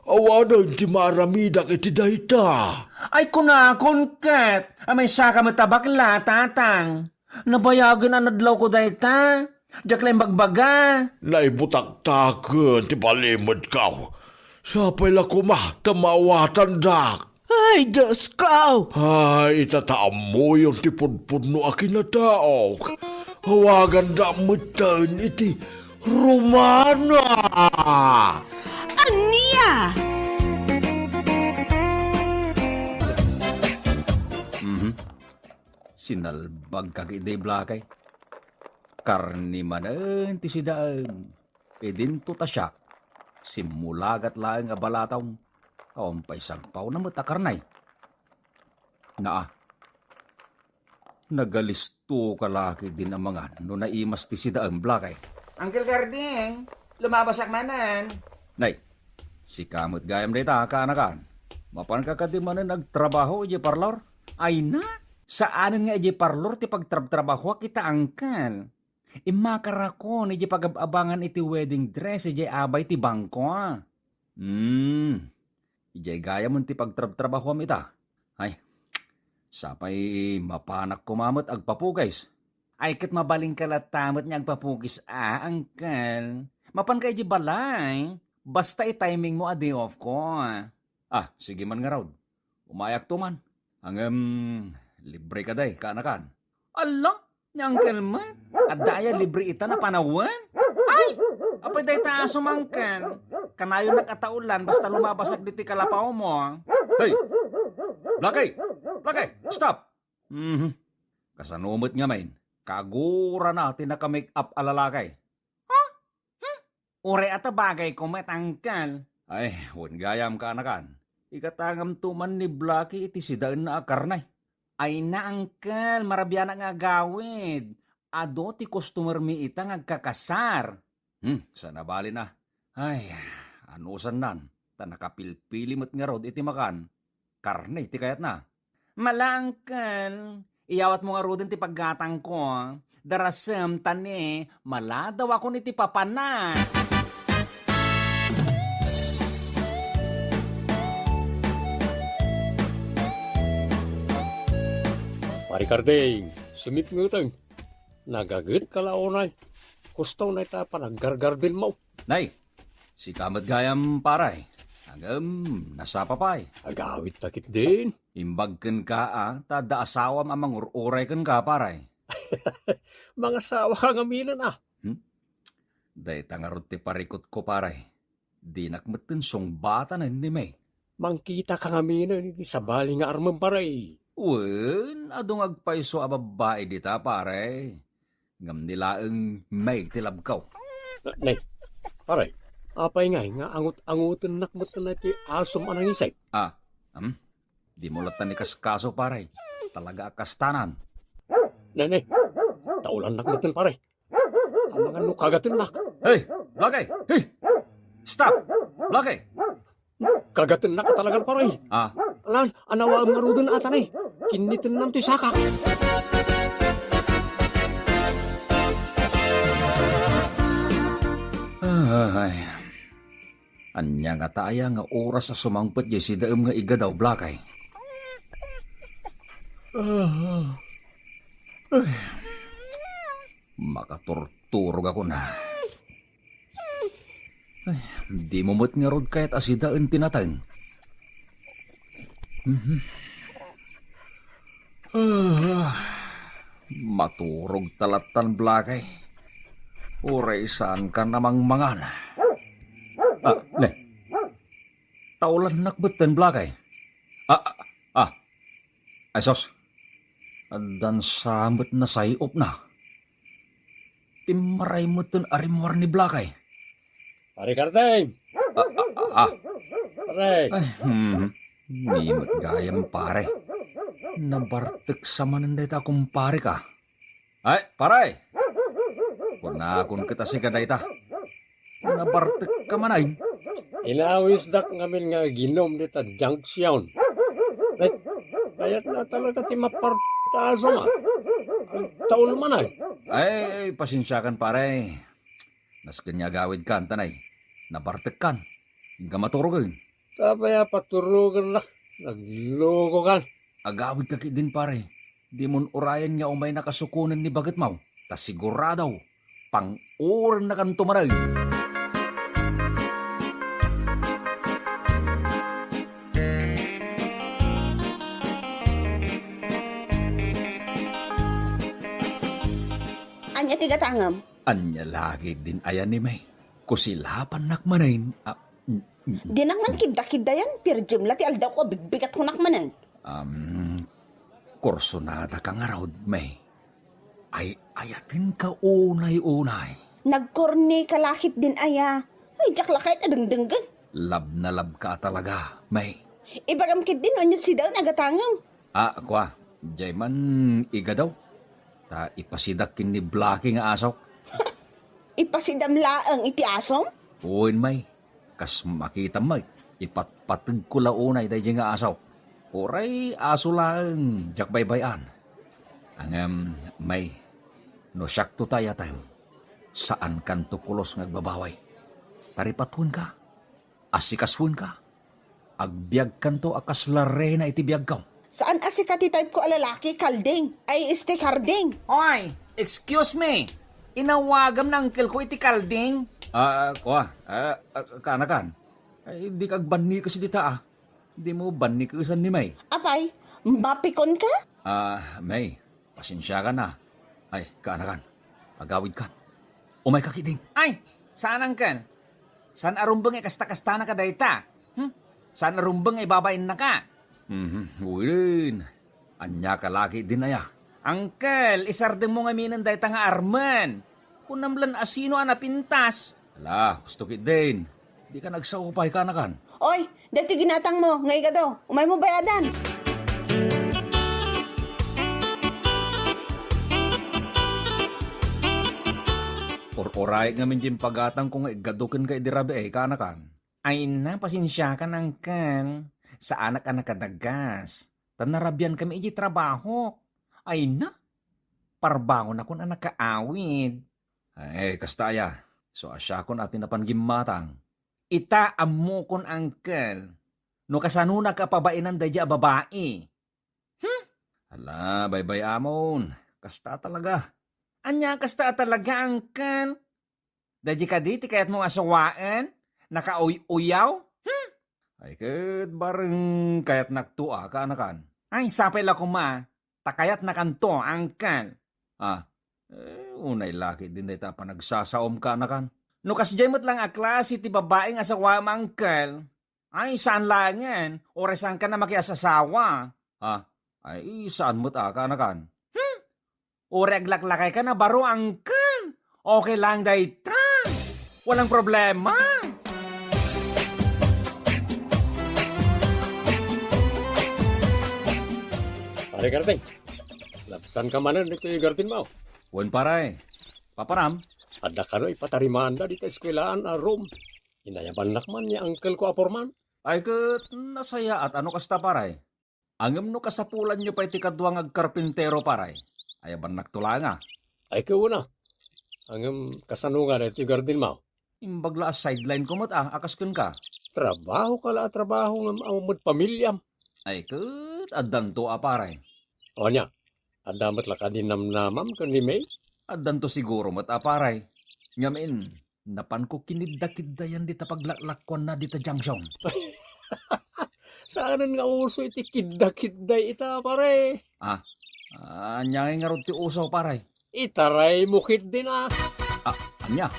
Awanen ti maaramidak iti dayta. Ay, kunakon ket a maysaka met a bakla, tatang. Nabayagen a nadlawko dayta. Diak la imbagbaga. Naibutaktaken ti palimedko. Sapay la koma ta maawatandak. Ay, Diosko! Ay, ita ta ammoyon ti pudpudno a kinataok. Awagandak metten iti Romana! Ania? Mhm. Sinalbagka ketdi, Blakay. Karne manen ti sidaem. Idinto ta siak, simmulagat laeng a balataw. Awan pay sagpawna met a karnay. Naa. Nagalistoka la ketdin a mangan no naimas ti sidaem, Blakay. Uncle Garding, lumabasak manen. Nay, sika met gayam dayta, kaanakan. Mapanka kadi manen agtrabaho idiay parlor? Ay na, saanen nga idiay parlor ti pagtrabtrabahoak ita, Uncle. Immakarakon idiay pagab-abangan iti wedding dress idiay abay ti bangko. Hmm. Idiay gayam ti pagtrabtrabahoam ita. Ay, sapay mapanak koma met agpapukis. Ay, ket mabalinka latta met nga agpapukis a, Uncle. Mapanka idiay balay. Basta i-timing mo a day off ko. Ah, sige man ngarud. Umayakto man. Ngem, libre ka, day, kaanakan. Ala, ni Uncle met. Adda aya libre ita a panawen? Ay, apay dayta a sumangken. Kanayon a kataolan basta lumabasak ditoy kalapaw mo. Hey! Blakay! Blakay! Stop! Mhm. Kasano met ngamin? Kagurana ti naka-make-up a lalaki. Ha? Hmm? Uray a ta bagayko met, Uncle. Ay, wen gayam, kaanakan. Ikatangamto man ni Blackie iti sidaenna a karne. Ay na, Uncle, marabianak nga agawid. Adu ti customer mi ita nga agkakasar. Hmm, saan a bali na. Ay, anusannan, ta nakapilpili met ngarud iti makan. Karne ti kayatna. Mala, Uncle. Iyawatmo ngaruden ti paggatangko. Darasem ta ne, maladawakon iti papanak. Pare Karding, sumipngeteng. Nagagetka la unay. Kusto na ita panaggargardenmo. Nay, sika met gayam, pare. Ngem, nasapa pay. Agawid ta ketdin. Imbag kenka a, ta adda asawam a mangur-uray kenka, pare. Mangasawa ka ngamin a. Hmm? Dayta ngarud ti parikutko, pare. Dinak metten sungbatanen ni May. Mangkita ka ngamin iti sabali nga armem, pare. Wen, adu nga agpayso a babbai dita, pare. Ngem ni laeng May ti labko. Nay, pare. Apay ngay nga angut-angutennak met ti asom a nangisay? Ah, hmm? Dimo latta ni kaskaso, pare. Talaga a kastanan. Nene, taulannak met, pare. Amangan no kagatennak. Hey, Blackie! Hey! Stop! Blackie! Kagatennak talaga, pare. Ah. Alan, anawa ngaruden ata ni. Kinnitennam ti sakak. Ay. Ania ngata aya nga oras a sumangpet diay sidaem nga igadaw, Blackie? Ah. Ay. Makaturturogakon. Ay, dimo met ngarud kayat a sidaen ti nateng. Mhm. Ah, maturog ta lattan, Blackie. Uray saankan a mangmangan. Ah, ne. Taulannak metten, Blackie. Ah, ah, ah. Ay, sus. Addan sa met nasay-opna. Timmaray metten a rimmuar ni Blackie. Pare Kardeng! Ah, ah, ah, ah. Pare! Ay, hmm. Ni met gayam, pare. Nabartek sa manen dayta a kumpareka. Ay, pare! Kunakon ket a sika dayta. Nabartek ka man ay. Inawisdak ngamin nga aginom dita junction. Ay, kayatna talaga ti mapar-, ta aso nga. Agtaul man ay. Ay, pasensiakan, pare. Nasken nga agawidkan, ta nay, nabartekkan. Inka maturogen. Apay a paturogennak? Naglokokan. Agawidka ketdin, pare. Dimon urayen nga umaynaka sukonen ni bagetmo. Ta sigurado, pang-urennakanto manen. Ania ti gatangem? Ania la ketdin aya ni May? Kusilapannak manen, a, mm, mm. Dinak man kidda-kiddayan, pirjem la ti aldawko a bigbigatkonak manen. Am, kursunadaka ngarud, May. Ay-ayatenka unay-unay. Nagkorneka la ketdin aya. Ay, diak la kayat a dengdenggen. Love na love ka talaga, May. Ibagam ketdin no ania ti sidaen a gatangem. Ah, kua, diay man igadaw. Ta ipasidak ken ni Blackie nga aso. Ipasidam laeng iti asom? Wen, May. Kas makitam met, ipatpategko la unay daydiay nga aso. Uray aso laeng, diak baybay-an. Ngem, May, no siakto ti ayatem, saankanto pulos nga agbabawi. Taripatuenka, asikasuenka. Agbiagkanto a kasla reyna iti biagko. Saan a sika ti type ko a lalaki, Kalding. Ay, este, Karding. Oy, excuse me. Inawagam na uncle ko iti Kalding. Ah, kua, ah, ah, kaanakan. Ay, dika agbannikes dita, ah. Dimo bannikesan ni May. Apay, mapikon ka? Ah, May, pasensiakan a. Ay, kaanakan. Agawidkan. Umayka ketdin. Ay, saan, uncle. Saan a rumbeng nga kasta-kastanaka dayta? Hmm? Saan a rumbeng nga ibabainaka? Mhm, wen. Ania ka la ketdin aya? Uncle, isardengmo ngaminen dayta nga armen. Kunam laeng a sino a napintas. Ala, husto ketdin. Dika nagsaupay, kaanakan. Oy, daytoy ginatangmo nga igado. Umaymo bayadan. Ur-urayek ngamin diay pagatangko nga igado kenka idi rabii, kaanakan. Ay na, pasensiakan, uncle. Saanak a nakadagas. Ta narabiankami idiay trabahok. Ay na, parbangonakon a nakaawid. Ay, kasta aya. So, a siakon a ti napan gimmatang. Ita, ammokon, uncle. No kasanonak a pabainan daydiay a babai. Hmm? Ala, baybay-amon. Kasta talaga. Ania kasta a talaga, uncle? Daydiay kadi ti kayatmo nga asawaen? Nakauy-uyaw? Hmm? Ay, ket bareng kayatnakto a, kaanakan. Ay, sapay la koma. Ta kayatnakanto, uncle. Ah, eh, unay la ketdin dayta a panagsasaom, kaanakan. No kasdiay met laeng a klase ti babai nga asawaem, uncle, ay, saan laengen, uray saankan a makiasasawa. Ah, ay, saan met a, kaanakan. Hmm? Uray aglaklakaykan a baro, uncle. Okay laeng dayta. Walang problema. Pare Garding, labsanka manen ditoy gardenmo. Wen, pare. Papanam? Adda kano ipatarimaanda dita eskuelaan a room. Inayabannak man ni uncle ko a foreman. Ay, ket nasayaat a no kasta, pare. Ngem no kasapulanyo pay ti kadua nga agkarpintero, pare, ayabannakto laeng a. Ay, ket wen a. Ngem kasano nga daytoy gardenmo? Imbag la a sideline ko met a, a kas kenka. Trabahoka la a trabaho ngem awan met pamiliam. Ay, ket addanto a, pare. O ania, adda met la kadi namnamam ken ni May? Addanto siguro met a, pare. Ngamin, napanko kiniddakiddayan dita paglaklakkuanna dita junction. Saanen nga uso iti kiddakidday ita, pare. Ah, ania ngay ngarud ti uso, pare? Itaraymo ketdin a. Ah, ania?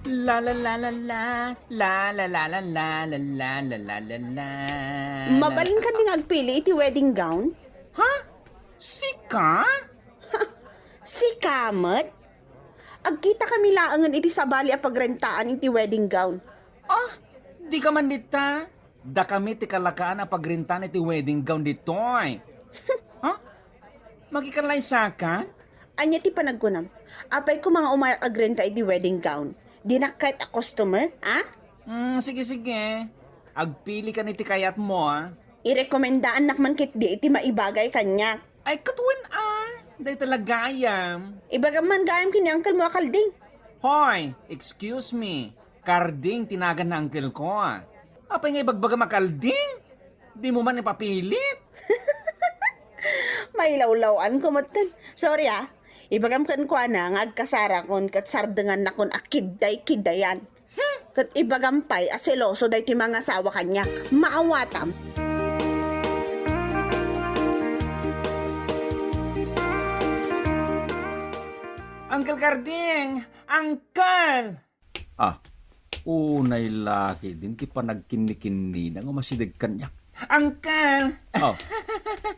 La la la la la, la la la la la. Mabalin kadi nga agpili iti wedding gown? Ha? Sika? Sika met? Agkitakami laengen iti sabali a pagrentaan iti wedding gown. Ah, dika man dita? Dakami ti kalakaan a pagrentaan iti wedding gown ditoy. Ha? Makikalaysaka? Ania ti panagkunam? Apay koma nga umayak agrenta iti wedding gown? Dinak kayat a customer, a? Mm, sige, sige. Agpili ka iti kayatmo, a? Irekomendaannak man ketdi iti maibagay kaniak. Ay, ket wen a. Dayta la gayam. Ibagam man gayam ken ni uncle mo a Kalding. Hoy, excuse me. Karding ti nagan ni uncle ko. Apay nga ibagbagam a Kalding? Dimo man ipapilit? Mailawlaw-anko metten. Sorry, a. Ibagam kenkuana nga agkasarakon ket sardengannakon a kidday-kiddayan. Ket ibagam pay a seloso daytoy mangasawa kaniak. Maawatam. Uncle Karding! Uncle! Ah, unay la ketdin ti panagkinnikinnina nga umasideg kaniak. Uncle! Oh,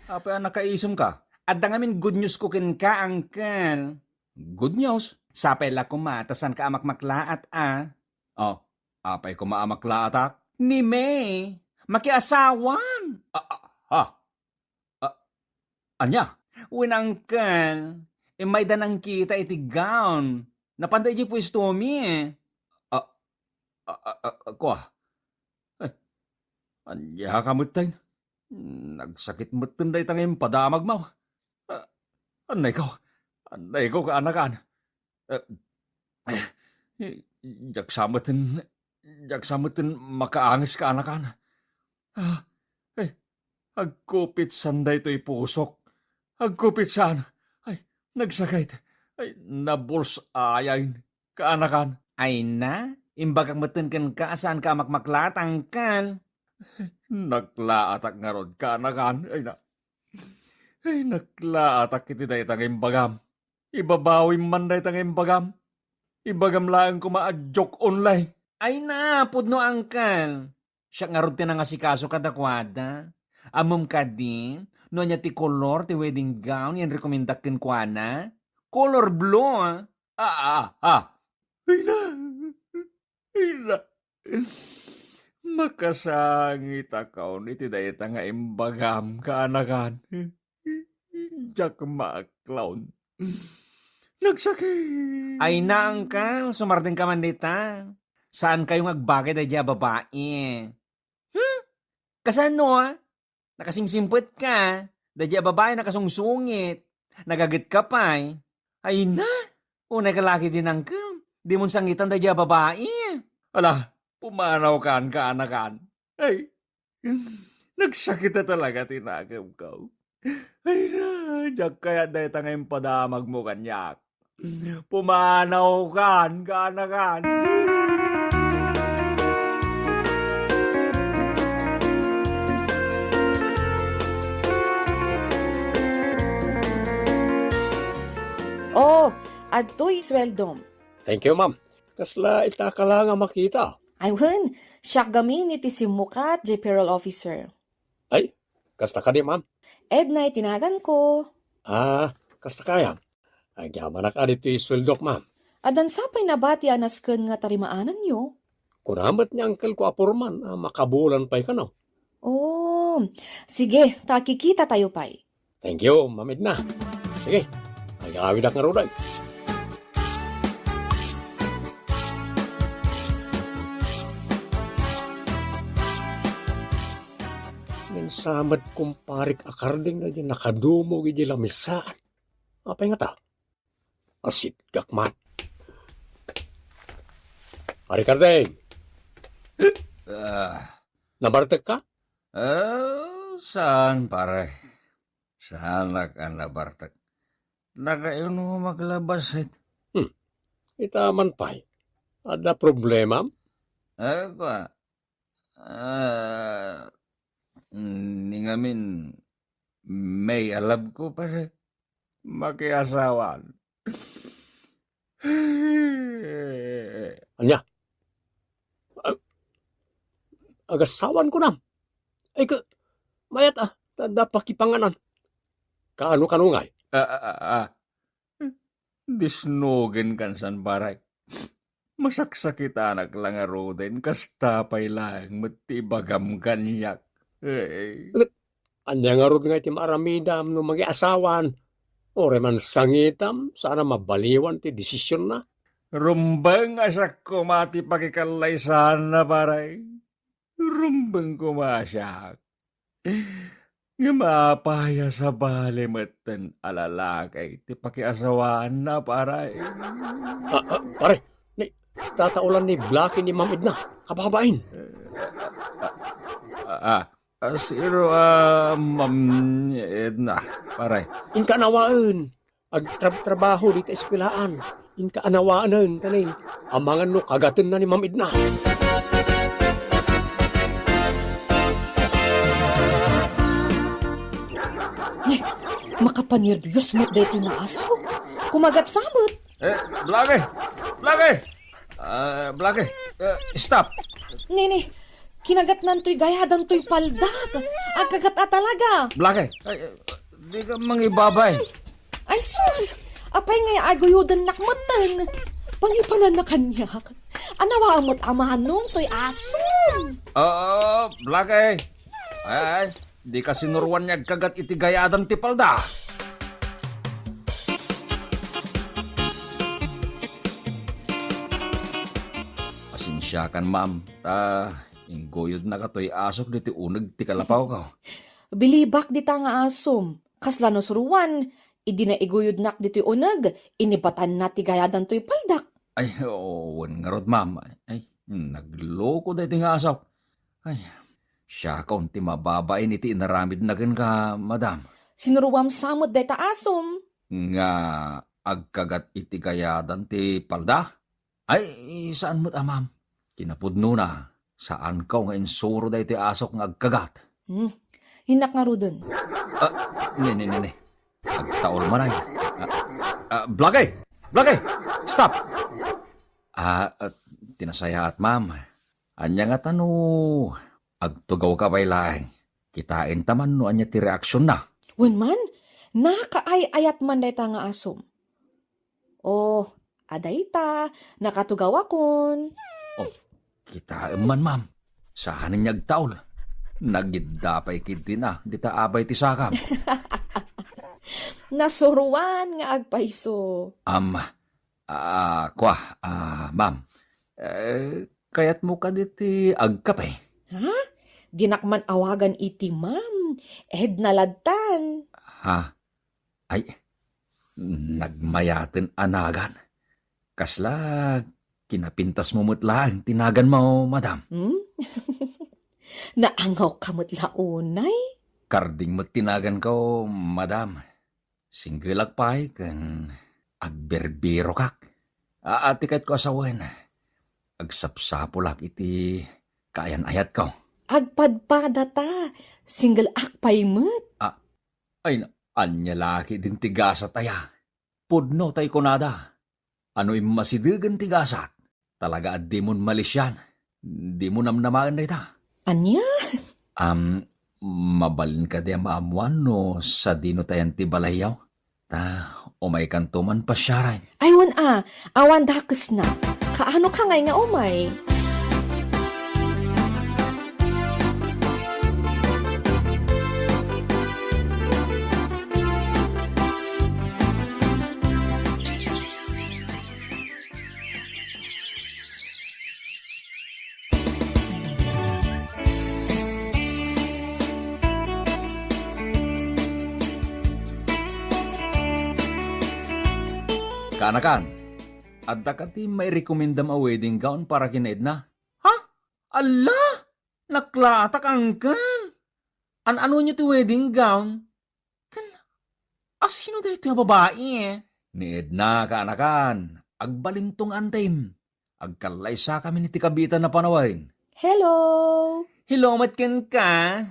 apay a nakaisumka? Adda ngamin good news ko kenka, uncle. Good news? Sapay la koma ta saanka a makmaklaat, a. Oh, apay koma a maklaatak? Ni May, makiasawan. Ah, ah, ha? Ah, ania? Wen, uncle, immay da nangkita iti gown. Napanda idiay puestomi. Ah, ah, ah, ah, kua. Ay, ania ka metten? Nagsakit metten dayta nga impadamagmo. Ah, annayko, annayko, kaanakan. Eh, eh, diak sa metten, diak sa metten makaanges, kaanakan. Ah, eh, agkupitsan daytoy pusok. Agkupitsan. Ay, nagsakit. Ay, nabulsayay, kaanakan. Ay na, imbagak metten kenka a saanka a makmaklaat, uncle. Naklaatak ngarud, kaanakan. Ay na. Ay, naklaatak iti dayta nga imbagam. Ibabawim man dayta nga imbagam. Ibagam laeng koma a joke only. Ay na, pudno, uncle. Siak ngarud ti nangasikaso kadakuada. Ammom kadi, no ania ti kolor ti wedding gown nga inrekomendak kenkuana? Color blue, a. Ah, ah, ah. Ay na. Ay na. Makasangitakon iti dayta nga imbagam, kaanakan. Diak maaklon. Nagsakit. Ay na, uncle, sumardengka man dita. Saankayo nga agbagay daydiay a babai. Hmm? Kasano, a? Nakasingsimpetka. Daydiay a babai, nakasungsungit. Nagagetka pay. Ay na, unayka la ketdin, uncle. Dimon sangitan daydiay a babai. Ala, pumanawkan, kaanakan. Ay, nagsakit a talaga ti nakemko. Ay na, diak kayat dayta nga impadamagmo kaniak. Pumanawkan, kaanakan. Oh, adtoy sueldom. Thank you, ma'am. Kasla itaka la nga makita? Ay wen, siak gamin iti simmukat, diay payroll officer. Ay, kasta kadi, ma'am? Edna iti naganko. Ah, kasta kayam. Agyamanak a ditoy sueldok, ma'am. Addan sapay nabati a nasken nga tarimaananyo? Kuna met ni uncle ko a foreman a makabulan pay kano. Oh, sige, ta kikitatayo pay. Thank you, Ma'am Edna. Sige, agawidak ngarud. Ngem sa met kumparik a Karding daydi nakadumog iti lamisaan. Apay ngata? Asitgak man. Ari Karding! Ah, Nabartek ka? Ah, saan, pare? Saanak a nabartek. Nagainom ak labasit. Hmm. Ita man pay. Adda problemam? Ah, kwa. Ah, ni ngamin, may alab ko, pare. Makiasawan. Ania? Ag-, agasawan ko nam. Ay, ka, mayat, ah, ta, da pakipanganan. Kaano, kano ngay? Ah, ah, ah, ah. Disnugen kan san barek. Masaksakitanak la ngaruden, kasta pay laeng met ti ibagam kaniak. Eh. Ania ngarud nga iti maaramidam no mangiasawan? Uray man sangitam, saan a mabaliwan ti desisionna. Rumbeng a siak koma ti pakikallaysaanna, pare. Rumbeng koma a siak. Ngem apay a sabali metten a lalaki ti pakiasawaanna, pare? Ah, ah, pare, ni, tataolan ni Blackie ni Ma'am Edna. Kababain. Ah, ah, ah, sino, ah, Ma'am Edna, pare? Inka anawaen. Agtrabtrabaho dita eskuelaan. Inka anawaen, kanin. Amangan no kagatenna ni Ma'am Edna. Ay, makapanerbios met daytoy nga aso. Kumagat sa met. Eh, Blackie! Blackie! Ah, Blackie, eh, stop! Nini, kinagatnan toy gayadan toy paldak. Agkagat a talaga. Blackie, ay, eh, di ka mangibabay. Ay, sus! Apay ngay aguyodennak metten. Pangipananna kaniak. Anawa met a manong toy asom. Oo, Blackie. Ay, ay, di ka sinuruan nga agkagat iti gayadan ti palda. Pasensiakan, ma'am, ta ingguyodnaka toy asok ditoy uneg ti kalapawko. Bilibak dita nga asom. Kasla no suruan, idi naiguyodnak ditoy uneg, inibatanna ti gayadan toy paldak. Ay, oo, wen ngarud, ma'am. Ay, nagloko daytoy nga asok. Ay, siakon ti mababain iti inaramidna kenka, madam. Sinuruam sa met dayta asom. Nga agkagat iti gayadan ti palda? Ay, saan met a, ma'am. Kinapudnona, saanko nga insuro daytoy asok nga agkagat. Hmm. Innak ngaruden. Ah, ni, ni, ni, ni. Agtaol man ay. Ah, ah, Blackie! Blackie! Stop! Ah, ah, ti nasayaat, ma'am. Ania ngata no agtugawka pay laeng? Kitaenta man no ania ti reaksionna. Wen man, nakaay-ayat man dayta nga asom. Oh, adayta, nakatugawakon. Oh, kitaem man, ma'am. Saan nga agtaol. Nagidda pay ketdina dita abay ti sakam. Nasuruan nga agpayso. Am, ah, kwa, ah, ma'am. Eh, kayatmo kadi ti agkape? Ha? Dinak man awagan iti ma'am. Edna ladtan. Ha? Ay, nagmayaten a nagan. Kasla kinapintasmo met laeng ti naganmo, madam? Hmm? Naangawka met la unay? Karding met ti naganko, madam. Singgelak pay ken agbirbirokak. Aa, ti kayatko a sawen, agsapsapulak iti kaayan-ayatko. Agpadpadata, single ak pay met. Ah, ay na, ania la ketdin ti gasat aya? Pudno tay kunada. Ano immasidegen ti gasat? Talaga a dimon malisian. Dimo namnamaen dayta. Ania? Am, mabalin kadi a maammuan no sadino tayan ti balayyo? Ta, umaykanto man pasiaren. Ay, wen a, awan dakesna. Kaano ka ngay nga umay? Kaanakan, adda kadi mairekomendam a wedding gown para ken Edna? Ha? Alla! Naklatak, uncle! An-ano nyo ti wedding gown? Ken, asino daytoy a babai? Ni Edna, kaanakan. Agbalinto nga antim. Agkallaysakamin iti kabiitan a panawen. Hello! Hello met kenka.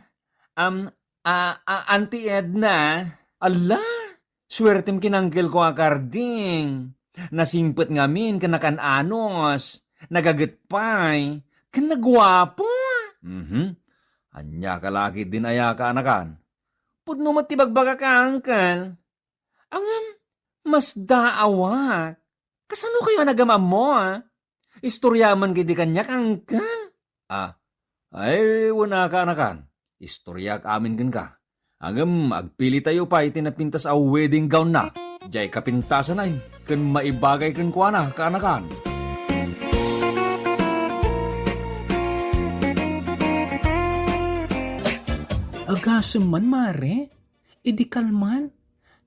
Am, a, a, Auntie Edna. Alla, suertem ken uncle ko a Karding. Nasingpet ngamin ken nakan-anos. Nagaget pay. Ken naguapo. Mhm. Ania ka la ketdin aya, kaanakan? Pudno met ti bagbagak a, uncle. Ngem, masdaawak. Kasano kayo a nagamammo, a? Istorya man kadi kaniak, uncle. Ah, ay, wen a, kaanakan. Istoryak amin kenka. Ngem, agpilitayo pay iti napintas a wedding gown na. Diay kapintasan ay, ken maibagay kenkuana, kaanakan. Agasem man, Mare. Idi kalman,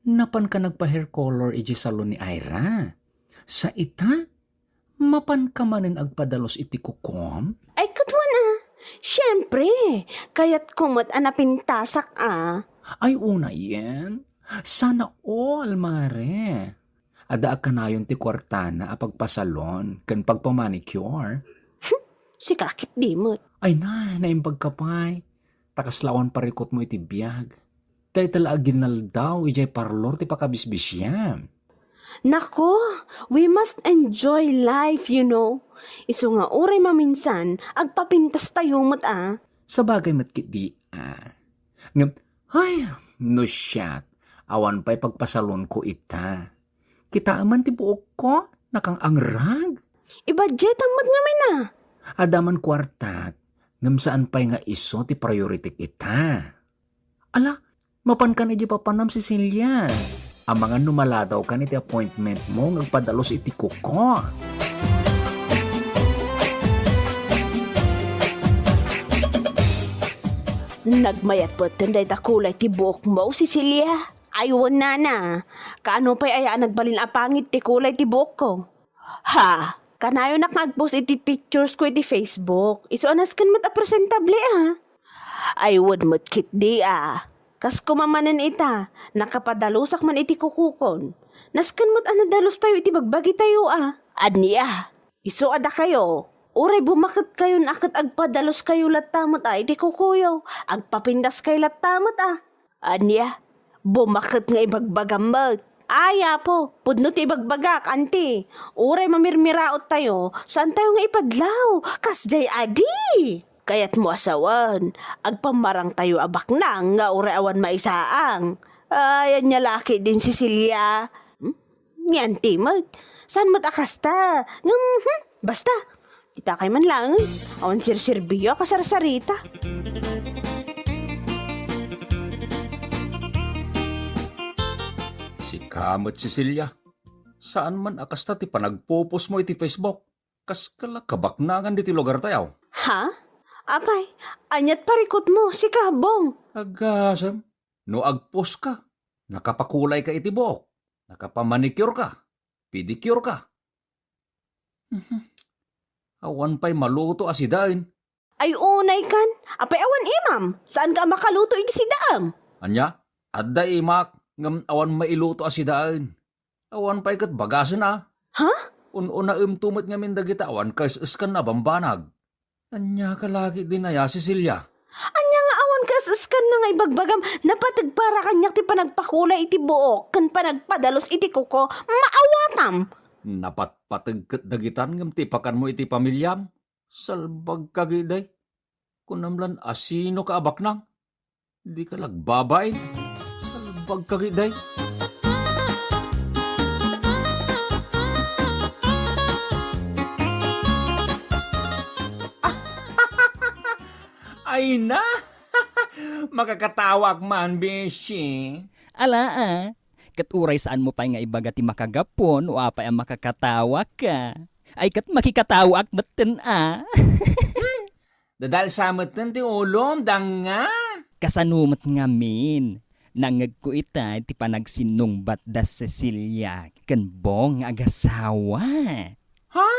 napanka nagpa-hair color idiay salon ni Ira. Sa ita, mapanka manen agpadalus iti kukom? Ay, ket wen a. Siempre, kayatko met a napintasak a. Ay, unayen. Sana all, Mare. Adda a kanayon ti kuartana a pagpasalon ken pagpamanicure. Sika ketdi met. Ay na, naimbagka pay. Ta kasla awan parikutmo iti biag. Dayta la a ginaldaw idiay parlor ti pakabisbisiam. Nako, we must enjoy life, you know. Isu nga uray maminsan, agpapintastayo met a. Sabagay met ketdi a. Ngem, ay, no siak, awan pay pagpasalonko ita. Kitaem man ti buokko, nakangrag. Ibudgetam met ngamin a. Adda man kuartak, ngem saan pay nga isu ti priority ita. Ala, mapankan idiay papanam, Cecilia. Amangan no maladawkan iti appointmentmo nga agpadalus iti kuko. Nagmayat met dayta kulay ti buokmo, Cecilia. Ay, wen nana. Kaano pay aya a nagbalin a pangit ti kulay ti buokko? Ha? Kanayonak nga agpost iti pictures ko iti Facebook. Isu a nasken met a presentable a. Ay, wen met ketdi a. Kas koma manen ita, nakapadalusak man iti kukokon. Nasken met a nadalustayo iti bagbagitayo a. Ania? Isu a dakayo, uray bumaketkayon a ket agpadaluskayo latta met a iti kukoyo, agpapindaskayo latta met a. Ania? Bumaket nga ibagbagam met. Ay, Apo, pudno ti ibagbagak, anti. Uray mamirmiraottayo, saantayo nga ipadlaw. Kasdiay adi. Kayatmo a sawen, agpammarangtayo a baknang nga uray awan maisaang. Ay, ania la ketdin, Cecilia? Hmm? Ni anti met. Saan met a kasta? Ngem, hmm, basta. Itakay man laeng. Awan serserbio a kasarsarita. Sika met, Cecilia. Saan man a kasta ti panagpopostmo iti Facebook. Kas ka la kabaknangan ditoy lugartayo. Ha? Apay, aniat parikutmo, sika, Bong? Agasem, no agpost ka, nakapakulay ka iti buok, nakapamanicure ka, pedicure ka. Mhm. Awan pay maluto a sidaen. Ay, unay kan, apay awan imam, saan ka a makaluto iti sidaem? Ania? Adda imak, ngem awan mailuto a sidaen. Awan pay ket bagasen a. Ha? Un-unaemto met ngamin dagita awan kaes-eskan a bambanag. Ania ka la ketdin aya, Cecilia? Ania nga awan kaes-eskan na nga ibagbagam, napateg para kaniak ti panagpakulay iti buok ken panagpadalus iti kuko, maawatam. Napatpateg ket dagitan ngem ti pakanmo iti pamiliam? Salbag ka, giday. Kunam lan asino ka a baknang? Di ka lagbabain. Salbag ka, giday. Ay na! Makakatawaak man, Beshi. Ala, ah. Ket uray saanmo pay nga ibaga ti makagapu no apay a makakatawa ka. Ay, ket makikatawaak metten, ah. Dadalsa metten ti ulom, danga. Kasano met ngamin? Nangngegko ita ti panagsinnungbat da Cecilia ken Bong nga agasawa. Ha?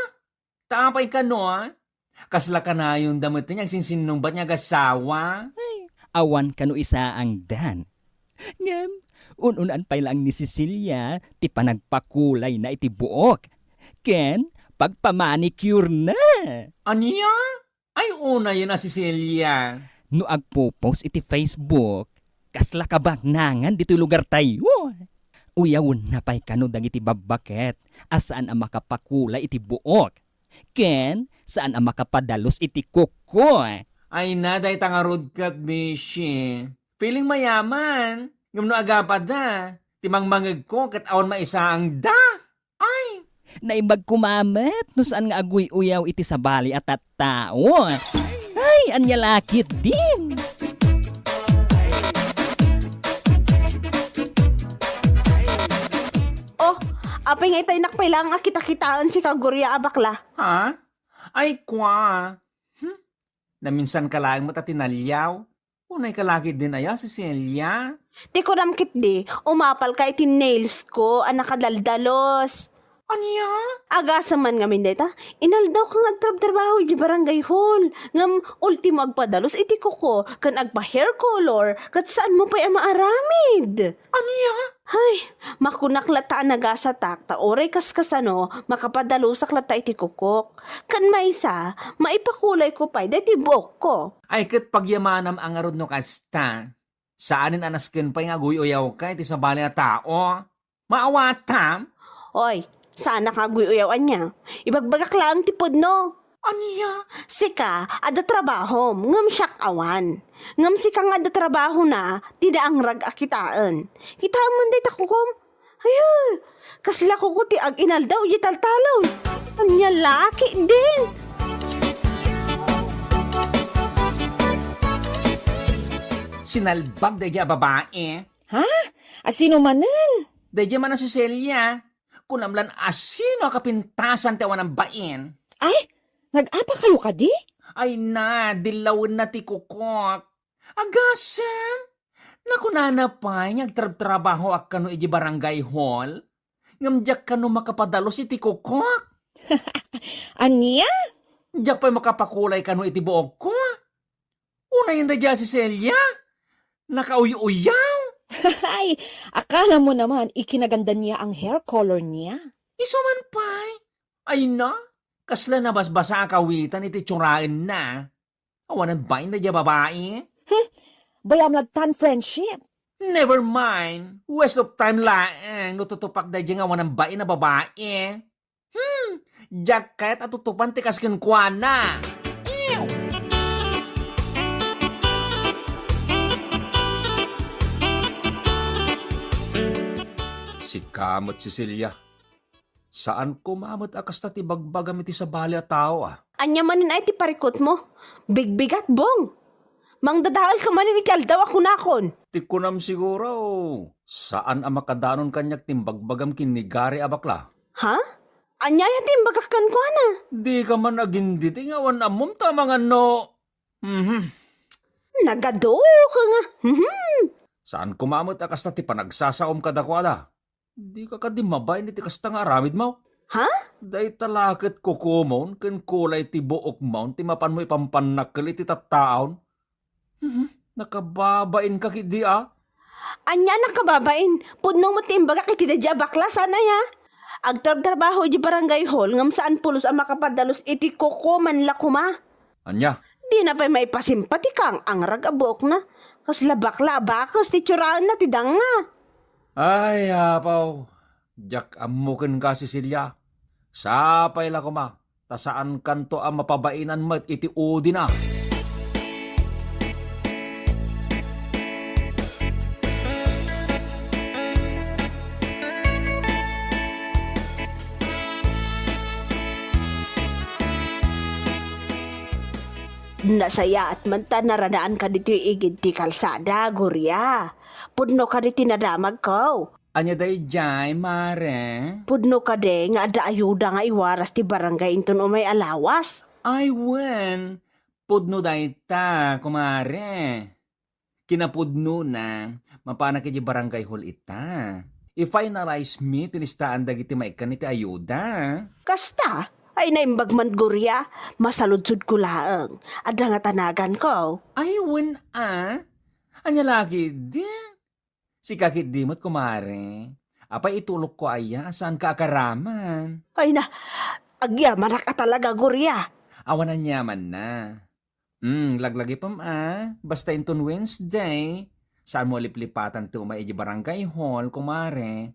Ta apay kano, a? Kasla kanayonda met ti agsinsinnungbat nga agasawa? Ay, awan kano isaangdan. Ngem, un-unan pay laeng ni Cecilia ti panagpakulayna iti buok ken pagpamanicure-na. Ania? Ay, unayen a Cecilia. No agpo-post iti Facebook, kasla kabaknangan ditoy lugartayo. Uyawenna pay kano dagiti babbaket a saan a makapakulay iti buok, ken saan a makapadalus iti kuko. Ay na, dayta ngarud ket, Beshi. Feeling mayaman, ngem no agapada, ti mangmangegko ket awan maisaangda. Ay! Naimbag koma met no saan nga aguy-uyaw iti sabali a tattao. Ay, ania la ketdin? Oh, apay nga itaynak pay laeng a kitakitaen sika, Gloria a bakla? Ha? Ay, kwa. Hmm? Naminsan ka laeng met a tinaliaw. Unay ka la ketdin aya, Cecilia? Ti kunam ketdi, umapal ka iti nails ko a nakadaldalos. Ania? Agasem man ngamin dayta, inaldaw ka nga agtrabtrabaho iti barangay hall. Ngem ultimo agpadalus iti kuko ken agpa-hair color, ket saan mo pay a maaramid. Ania? Hay, makunak latta a nagasatak ta uray kaskasano, makapadalusak latta iti kukok. Ken maysa, maipakulayko pay daytoy buokko. Ay, ket pagyamanam a ngarud no kasta. Saanen a nasken pay nga aguy-uyawka iti sabali a tao. Maawatam? Oy, saanak nga aguy-uyaw ania. Ibagbagak laeng ti pudno. Ania? Sika, adda trabahom, ngem siak awan. Ngem sika nga adda trabahona, ti naangrag a kitaen. Kitaem man dayta kukom? Ayay, kasla kuko ti ag-inaldaw iti taltalon. Ania la ketdin? Sinalbag daydiay a babai. Ha? A sino manen? Daydiay man a Cecilia. Kunam lan a sino a kapintasan ti awan a bain. Ay, nag-apa kayo kadi? Ay na, dillawenna ti kukok. Agasem, nakunana pay nga agtrabtrabahoak kano iti barangay hall. Ngem diak kano makapadalus iti kukok. Ania? Diak pay makapakulay kano iti buokko. Unayen daydiay a Cecilia? Nakauy-uyaw? Ay, akala mo naman, ikinaganda niya ang hair color niya. Isu man pay. Ay na, kasla nabasbasa a kawitan iti tsuraenna. Awanen bain daydiay a babai. Hmm, bayam lagtan friendship. Never mind. Waste of time laeng no tutupak daydiay nga awanen bain a babai. Hmm, diak kayat a tutupan ti kas kenkuana. Ew! Sika met, Cecilia. Saan koma met a kasta ti bagbagam iti sabali a tao, a. Ania manen ay ti parikutmo? Bigbigat, Bong! Mangdadael ka manen iti aldaw a kunakon. Ti kunam siguro, saan a makadanon kaniak ti imbagbagam ken ni Gary a bakla. Ha? Ania aya ti imbagak kenkuana? Dika man aginditi nga awan ammom ta mangan no. Mhm. Nagaduka nga. Mhm. Saan koma met a kasta ti panagsasaom kadakuada? Dika kadi mabain iti kasta nga aramidmo? Ha? Dayta la ket kukomon ken kulay ti buokmon ti mapanmo ipampannakkel iti tattaon. Mhm, nakababain ka ketdi a? Ania a nakababain? Pudno met ti imbagak iti daydiay a bakla, saan aya? Agtrabtrabaho iti barangay hall ngem saan pulos a makapadalus iti kuko man la koma. Ania? Dina pay maipasimpatikang angrag a buokna. Kasla bakla a bakes ti itsuraenna ti danga. Ay, apaw, diak ammo kenka, Cecilia. Sapay la koma, ta saankanto a mapabainan met iti udina. Nasayaat man ta naradaanka ditoy igid ti kalsada, Gloria. Pudno kadi ti nadamagko. Ania daydiay, mare? Pudno kadi nga adda ayuda nga iwaras ti barangay inton umay a lawas? Ay, wen. Pudno dayta, kumare. Kinapudnona, mapanak idiay barangay hall ita. I-finalize mi ti listaan dagiti maikkan iti ayuda. Kasta? Ay, naimbag man, Gloria. Masaludsodko laeng. Adda nga tanaganko. Ay, wen a. Ania la ketdi? Sika ketdi met, kumare. Apay, itulokko aya a saanka a karaman? Ay na, agyamanak a talaga, Gloria. Awan aniamanna. Hmm, laglagipem a. Basta inton Wednesday, saanmo a liplipatan ti umay idiay barangay hall, kumare.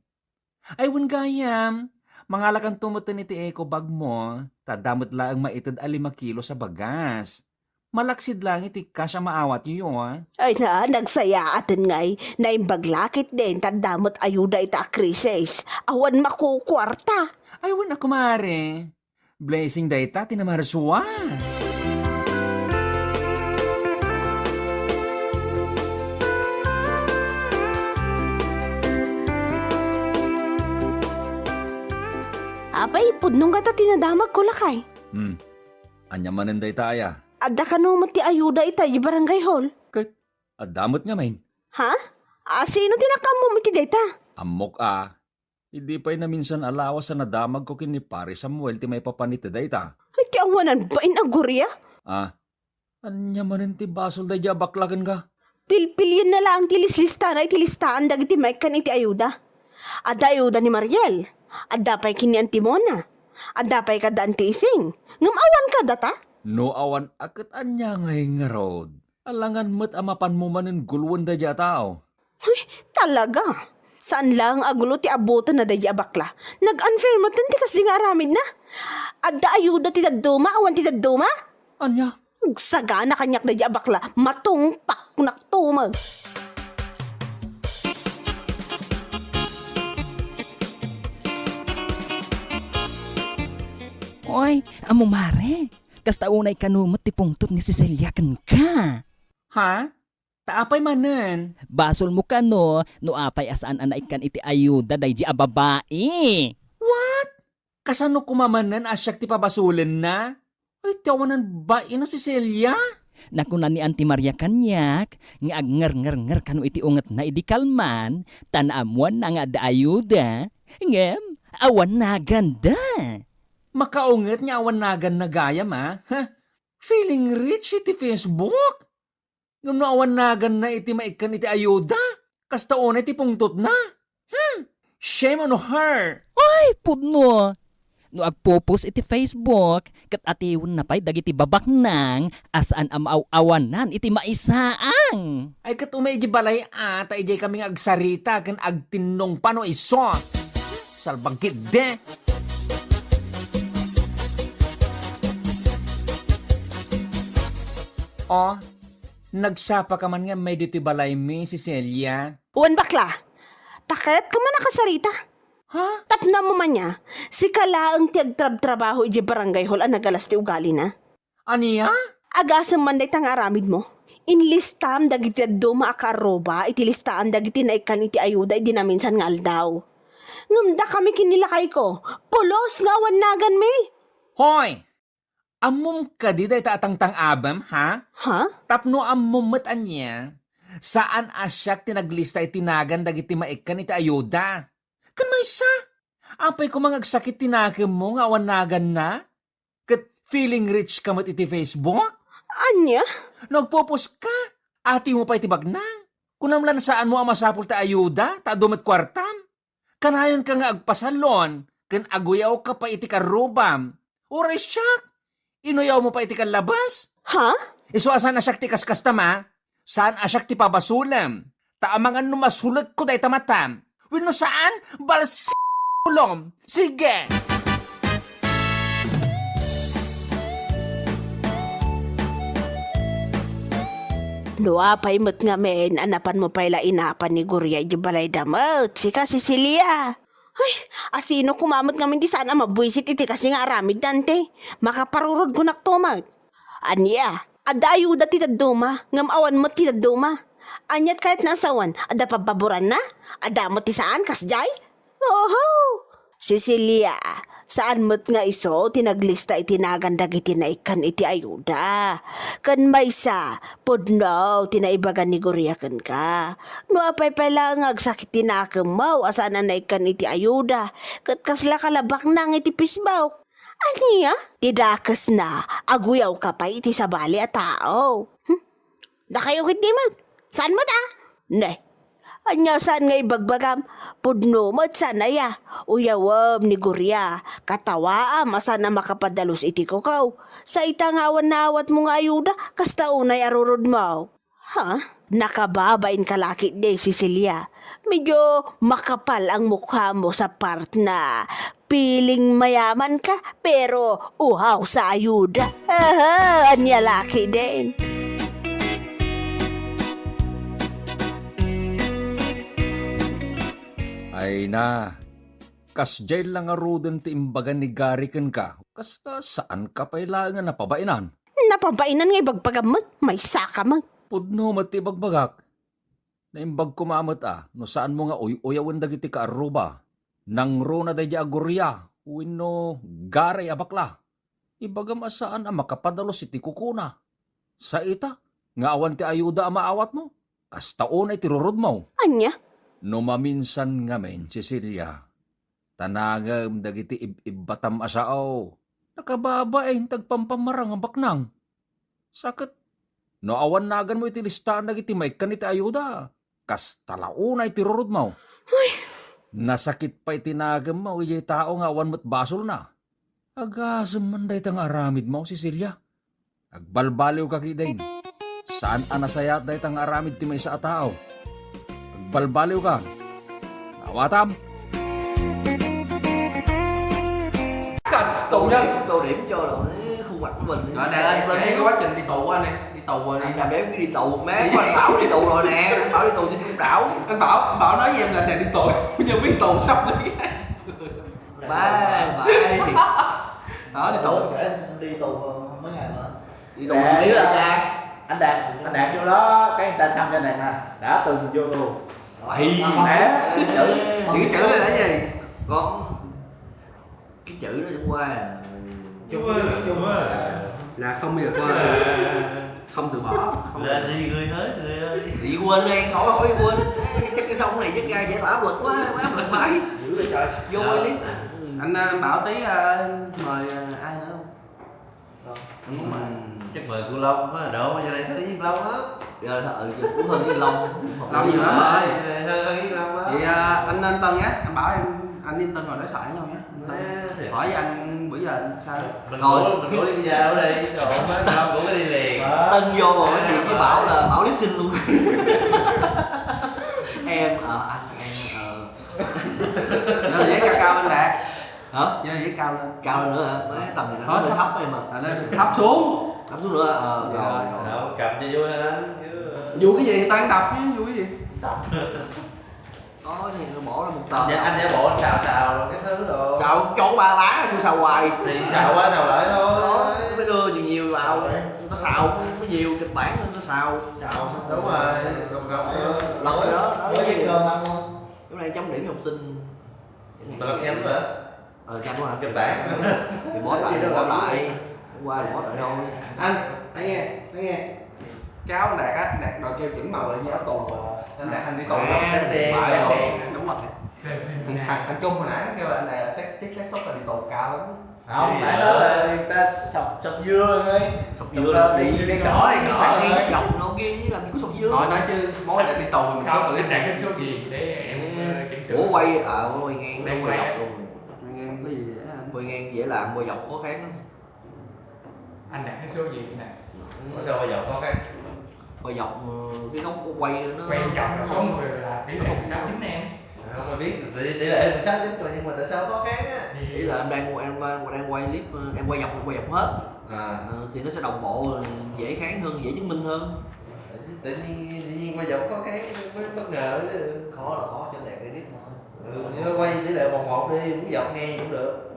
Ay, wen gayam, mangalakanto metten iti eco bag mo, ta adda met laeng maited a lima kilos a bagas. Malaksid laeng iti cash a maawatyo, a. Ay na, nagsayaaten ngay, naimbag la ketdin, ta adda met ayuda ita a krisis. Awan makukuarta. Ay, wen a, kumare. Blessing dayta ti namarsua. Apay, pudno ngata ti nadamagko, lakay. Hmm. Ania manen dayta aya? Adda kano met ti ayuda ita idiay barangay hall? Ket adda met ngamin. Ha? A, sino ti nakaammo iti dayta? Ammok a. Idi pay naminsan a lawas a nadamagko ken ni Pare Samuel ti maipapan iti dayta. Ay, ti awanan bain a Gloria? Ah, ania manen ti basol daydiay a bakla kenka? Pilpilienna laeng ti lislistana iti listaan dagiti maikkan iti ayuda. Adda ayuda ni Mariel. Adda pay ken ni Auntie Mona. Adda pay kada Auntie Ising. Ngem awan kadata? No awan a, ket ania ngay ngarud? Alangan met a mapanmo manen guloen daydiay a tao. Ay, talaga. Saan laeng a gulo ti abutenna daydiay a bakla. Nag-unfair metten ti kasdi nga aramidna. Adda ayuda ti dadduma, awan ti dadduma? Ania? Agsagana kaniak daydiay a bakla, matungpaknak tumek. Oy, ammo mare, kasta unay kano met ti pungtot ni Cecilia kenka. Ha? Ta apay manen? Basolmo kano no apay a saan a naikkan iti ayuda daydiay a babai. What? Kasano koma manen a siak ti pabasolenna? Ay, ti awanan bain a Cecilia? Nakuna ni Auntie Maria kaniak nga agngarngarngar kano iti ungetna idi kalman, ta naammoanna nga adda ayuda, ngem awan naganda. Makaunget nga awan naganna gayam, a? Ha? Feeling rich iti Facebook? Ngem no awan naganna iti maikkan iti ayuda, kasta unay ti pungtotna. Hmm, shame on her! Ay, pudno! No agpupos iti Facebook, ket atiwenna pay dagiti babaknang a saan a maaw-awanan iti maisaang. Ay, ket umay idiay balay a, ta idiay kami nga agsarita ken agtinnong pano iso. Salbagkit de! Oh, nagsapa ka man nga immay ditoy balaymi, Cecilia? Wen, bakla. Ta ket ka man a kasarita. Ha? Tapno ammo man aya, sika laeng ti agtrabtrabaho idiay barangay hall a nagalas ti ugalina. Ania? Agasem man dayta nga aramidmo. Inlistam dagiti dadduma a kaarruba iti listaan dagiti naikkan iti ayuda idi naminsan nga aldaw. Ngem dakami ken ni lakayko, pulos nga awan naganmi. Hoy! Ammom kadi dayta a tangtang-abem, ha? Ha? Tapno ammom met ania, saan a siak ti naglista iti nagan dagiti maikkan iti ayuda. Ken maysa, apay koma nga agsakit ti nakemmo nga awan naganna? Ket feeling rich ka met iti Facebook? Ania? No agpupos ka, atiwmo pay ti bagnang. Kunam la a saanmo a masapul ti ayuda, ta adu met kuartam. Kanayonka nga agpasalon, ken aguyawka pay iti karrubam. Uray siak, inuyawmo pay iti kallabas. Ha? Isu a saan a siak ti kaskastam a, saan a siak ti pabasolem. Ta amangan no masulekko dayta matam. Wenno saan, balsa-, ulom. Sige! No apay met ngamin a napanmo pay la inapan ni Gloria idiay balayda met, sika, Cecilia. Ay, asino koma met ngamin ti saan a mabuisit iti kasdi nga aramidna, Auntie? Makaparurod kunak tumet. Ania? Adda ayuda ti dadduma, ngem awan met ti dadduma. Aniat kayatna a sawen? Adda pabpaboranna? Adda met ti saan, kasdiay? Oho! Cecilia, Saan met nga isu ti naglista iti nagan dagiti naikkan iti ayuda. Ken maysa, pudno ti naibaga ni Gloria kenka. No apay pay laeng nga agsakit ti nakemmo a saan a naikkan iti ayuda, ket kasla ka la baknang iti Facebook. Ania? Ti dakesna, aguyawka pay iti sabali a tao. Hmm? Dakayo ketdi man. Saan met a? Ne. Ania saan nga ibagbagam? Pudno met saan aya? Uyawem ni Gloria. Katawaam a saan a makapadalus iti kukaw. Sa ita nga awan naawatmo nga ayuda, kasta unay a rurudmo. Ha? Nakababain ka la ketdi, Cecilia. Medyo makapal ang mukha mo sa part na piling mayaman ka, pero uhaw sa ayuda. Aha, ania la ketdin. Ay na, kasdiay la ngaruden ti imbaga ni Gary kenka. Kasta saan ka pay laeng a napabainan? Napabainan nga ibagbagam met, maysa ka met. Pudno met ti ibagbagak. Naimbag koma met a no saanmo nga uy-uyawen dagiti kaarruba. Nangruna daydiay a Gloria wenno Gary a bakla. Ibagam a saan a makapadalus iti kukuna. Sa ita nga awan ti ayuda a maawatmo, kasta unay ti rurudmo. Ania? No maminsan ngamin, Cecilia, ta nangem dagiti ib-ibbatam a sao, nakababain ti agpampamarang a baknang. Sa ket, no awan naganmo iti listaan dagiti maikkan iti ayuda, kasta la unay ti rurudmo. Ay! Nasakit pay ti nagemmo idiay tao nga awan met basolna. Agasem man dayta nga aramidmo, Cecilia. Agbalbaliwka ketdin. Saan a nasayaat dayta nga aramid ti maysa a tao. Agbalbaliwka. Awatam. Cắt tù đi, tù điểm cho rồi, khuôn mặt của mình. Rồi nè, anh Tuấn thấy cái quá trình đi tù của anh em, đi tù rồi đi. Anh làm em cứ đi tù, má của anh Bảo đi tù rồi nè, anh Bảo đi tù thì không đảo. Anh Bảo, anh Bảo nói với em là nè đi tù, bây giờ biết tù sắp đi. Bye, bye. Đó, đi tù. Ủa, kể đi tù mấy ngày mà. Đi tù. Nè, đi tù. Anh Đạt, anh Đạt, anh Đạt vô đó, cái người ta xăm cho Đạt nè, đã từng vô tù. Ê, má, cái chữ, những cái chữ đó là cái gì? Con, cái chữ đó chẳng qua à. Chưa quên, chưa quên. Là không bao giờ quên. Không từ bỏ, không từ bỏ. Là gì người hỡi, người ơi? Bị quên đi, khỏi, khỏi quên. Ê, chắc cái sông này chắc ra giải tỏa áp lực quá, áp lực phải. Dữ vậy trời. Vô quay clip. Anh, à, Bảo Tý, à, mời, à, ai nữa không? Không. Không có mời. Chắc mời cô Long quá, đó, cho nên thấy Long á. Giờ thật, ừ, giờ cũng hơn với Long. Long nhiều lắm rồi. Hơn, hơn với Long á. Vậy, à, anh, anh Tân nhé, anh bảo em, anh với anh Tân ngồi nói xoài với nhau nhé. Anh Tân. Ê, thiệt. Hỏi với anh bữa giờ sao? Mình ngồi, ngủ, mình ngủ đi bây giờ ở đây, chứ còn không á, Long cũng có đi liền. Tân vô rồi nói chuyện với Bảo là Bảo clip xin luôn. Em, ờ, anh, em, ờ. Nó là giấy cao cao anh Đạt. Hả? Giấy, giấy cao lên. Cao lên nữa hả? Mấy tầm này nó hơi thấp em à. À, đây, thấp xuống. Thấp xuống nữa, ờ, rồi, rồi. Rồi, rồi. Đâu, cầm cho vui lên chứ. Vui cái gì? Tao đang đọc chứ, vui cái gì? Đọc. Có thì nó bỏ ra một tờ. Dạ, anh giả bộ anh xào xào rồi cái thứ rồi. Xào chọn ba lá, tôi xào hoài. Thì xào qua xào lại thôi. Đó, mới đưa nhiều nhiều vào. Nó xào, nó nhiều kịch bản nên nó xào. Xào xong. Đúng rồi, gồng gồng. Lỗi đó, đó. Có cái cơm ăn không? Cái này chấm điểm học sinh. Mà lật nhanh quá hả? Ờ, chăm quá hả? Kịch bản. Thì bó lại, thì bó lại. Hôm qua thì bó lại thôi. Anh, anh nghe, anh nghe. Cái áo anh Đạt á, anh Đạt đòi kêu chỉnh màu lại như áo tù. Anh Đạt thành đi tù. À, xong, anh Đạt đi phải tù. Đúng rồi. Thằng, thằng, thằng Trung hồi nãy nó kêu là anh Đạt là set, chiếc set top là đi tù cao lắm. Không, phải nói là người ta sọc, sọc dưa thôi. Sọc dưa là đi, đi đỏ này, nó sọc đen. Dọc nó ghi làm gì có sọc dưa. Thôi nói chứ, mốt anh Đạt đi tù mình không, có clip. Anh Đạt cái số gì để em, ừ, ờ, chỉnh sửa. Ủa, quay, à, quay ngang, đang quay quay dọc luôn. Quay ngang có gì vậy anh? Quay ngang dễ làm, quay dọc khó khăn lắm. Anh Đạt cái số gì thế này? Ủa sao quay dọc khó khăn? Quay dọc, ờ, cái góc quay nó, quay dọc nó số mười là tỷ lệ mười sáu chín em. À, không ai biết, tỷ, tỷ lệ mười sáu chín rồi nhưng mà tại sao khó khăn á? Thì ý là em đang, em, em đang quay clip, em quay dọc, em quay dọc hết. À. Ờ, thì nó sẽ đồng bộ, dễ kháng hơn, dễ chứng minh hơn. Tự nhiên, tự nhiên quay dọc khó khăn, mới bất ngờ chứ. Khó là khó, cho đẹp edit mà. Ừ, nó quay tỷ lệ một một đi, cũng dọc nghe cũng được.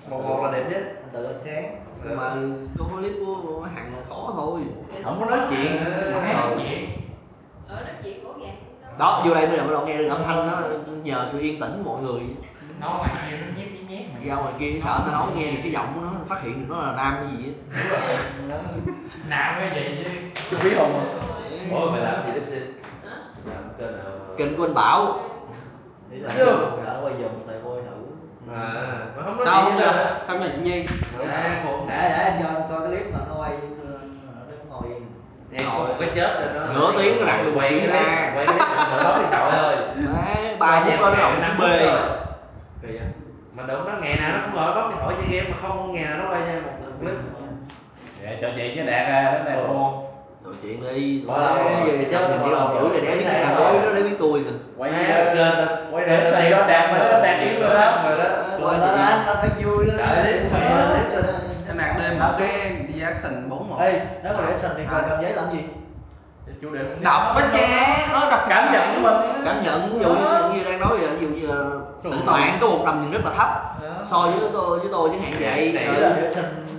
Một một là đẹp nhất. Anh tự anh sáng. Mà có clip của Hằng là khó thôi. Không có nói chuyện, mà hay nói chuyện. Đó, vô đây bây giờ bắt đầu nghe được âm thanh đó, nhờ sự yên tĩnh của mọi người. Nấu ngoài kia nó nhép nhép nhép mà. Ra ngoài kia sợ tao nấu nghe được cái giọng của nó, phát hiện được nó là nam hay gì á. Nam cái vậy chứ. Chú Bí Hùng. Ủa, mày làm gì, Đức Sinh? Hả? Làm kênh nào? Kênh của anh Bảo. Ý là Chưa. Là quay vòng tài vôi thử. À, mà không nói Sao gì không nữa. Sao mà Nhi? À, cũng Để, để anh cho anh coi cái clip mà nó quay, nó ngồi Em có một cái chết rồi đó. Nửa tiếng nó đặt được một Quay tiếng cái clip, ra. Quay cái clip mà nó bấm điện thoại thôi. Đấy, ba Quay phút nhiều đó nó cái lọc năm chín mươi. Phút rồi. Kỳ vậy? Mà đúng đó, ngày nào nó cũng ngồi bấm điện thoại chơi game mà không ngày nào nó quay cho một clip. Để trò chuyện với Đạt, à, đến đây. Ồ. Ôn. Trò chuyện đi. Bao lâu Ê, rồi? Giờ Chết mình chỉ còn rồi. Chữ này để biết Biết làm rồi. Đối nó để biết tôi nè. Quay Nè, video. Quay để video xài đó Đạt mà nó Đạt Yến rồi đó. Rồi đó. Ủa, là anh, anh phải vui lên. Đợi đi, xài lên tiếp rồi đó. Anh Đạt lên một cái reaction bốn một. Ê, nếu mà reaction thì cần, cần giấy làm gì? Chủ đề đọc bánh ké, ờ, đọc cảm nhận của mình. Cảm nhận, ví dụ như, như đang nói vậy, ví dụ như là True. Tử Toàn có một tầm nhìn rất là thấp. Đó. So với tôi, với tôi chẳng hạn vậy. Này, Ờ.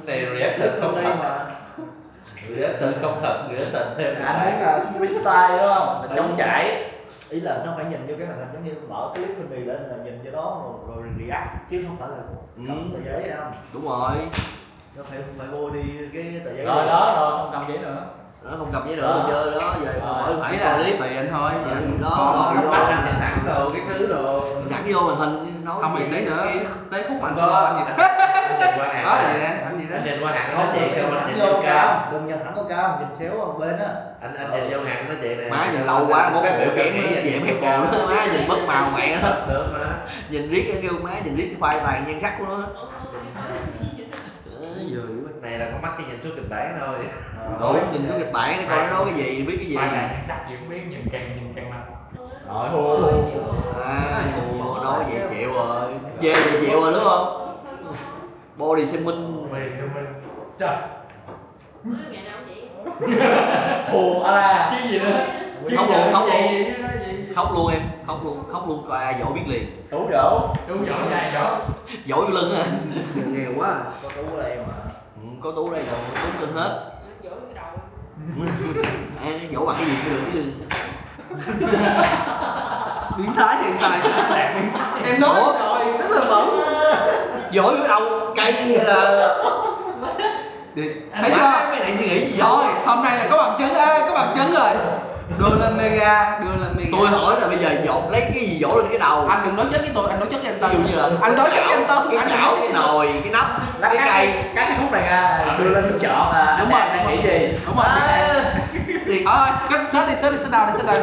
Này reaction không thật. Reaction không thật, reaction theo Anh muốn là freestyle đúng không? Là chống chảy. Ý là nó phải nhìn vô cái màn hình giống như mở cái clip của mình lên là nhìn vô đó rồi, rồi react chứ không phải là Ừ. Cầm tờ giấy không? Đúng rồi. Nó phải, phải vô đi cái tờ giấy Rồi đi. Đó, rồi không cầm giấy nữa. Đó, không cầm giấy nữa. Đó. Mình chơi đó, giờ Rồi. Mở phải Với là clip. Thì anh thôi, Ừ, giờ đó, còn đó, cái đó. Bắt anh thì thẳng đồ, cái thứ đồ. Thẳng vô màn hình nói Không, chuyện. Gì nữa. Tới khúc mà Không anh có. Anh gì đó. Anh nhìn qua hàng. Có gì nè, anh gì đó. Anh nhìn qua hàng, anh nói chuyện, Thẳng anh nhìn vô vô cam. Cam. Đừng nhìn thẳng vào cam, nhìn xéo qua bên á. Anh, anh nhìn vô hàng, anh nói chuyện nè. Má nhìn lâu quá, mốt cái bộ biểu cảm kém nghĩ á, nhìn dễ vô thấy cam. Bồ đó, má nhìn mất màu mẹ đó. Được mà. Nhìn riết cái kêu má nhìn riết cái file vàng nhan sắc của nó. Ôi, Ơ, giờ Này là con mắt chỉ nhìn suốt kịch bản thôi. Ờ, đúng, nhìn suốt kịch bản đi, coi nó nói cái gì, biết cái gì. Mai này chắc gì cũng biết, nhìn càng, nhìn càng mặt. Rồi. À, ồ, nói vậy chịu rồi. Chê vậy chịu rồi đúng không? Body shaming. Body shaming. Trời. Ồ, à là. Chứ gì nữa? Khóc luôn, khóc luôn. Khóc luôn em, khóc luôn, khóc luôn coi ai dỗ biết liền. Tú dỗ. Tú dỗ, ai dỗ? Dỗ vô lưng hả? Nghèo quá. Có Tú ở đây mà. Ừ, có Tú đây là Tú cưng hết. Dỗ cái đầu. Ê, dỗ bằng cái gì cũng được chứ. Biến thái hiện tại. Em nói Ủa? Rồi, rất là bẩn. Dỗ cái đầu cay hay là Đi. Thấy Má, chưa? Mày lại suy nghĩ gì vậy? Thôi, hôm nay là có bằng chứng, ê, có bằng chứng rồi. Đưa lên mega, đưa lên mega. Tôi hỏi là bây giờ dột lấy cái gì dột lên cái đầu? Anh đừng nói chết với tôi, anh nói chết với anh Tân. Ví dụ như là Anh nói chết với anh Tân, cái anh chảo, nói cái nồi, cái nắp, Lát cái cắt cây. Cái, cắt cái khúc này ra, đưa lên chọn là Đúng anh rồi, đang, đang đúng nghĩ rồi. Gì. Đúng rồi. À. Thì thôi, cắt, xếp đi, xếp đi, xếp đầu đi, xếp đầu.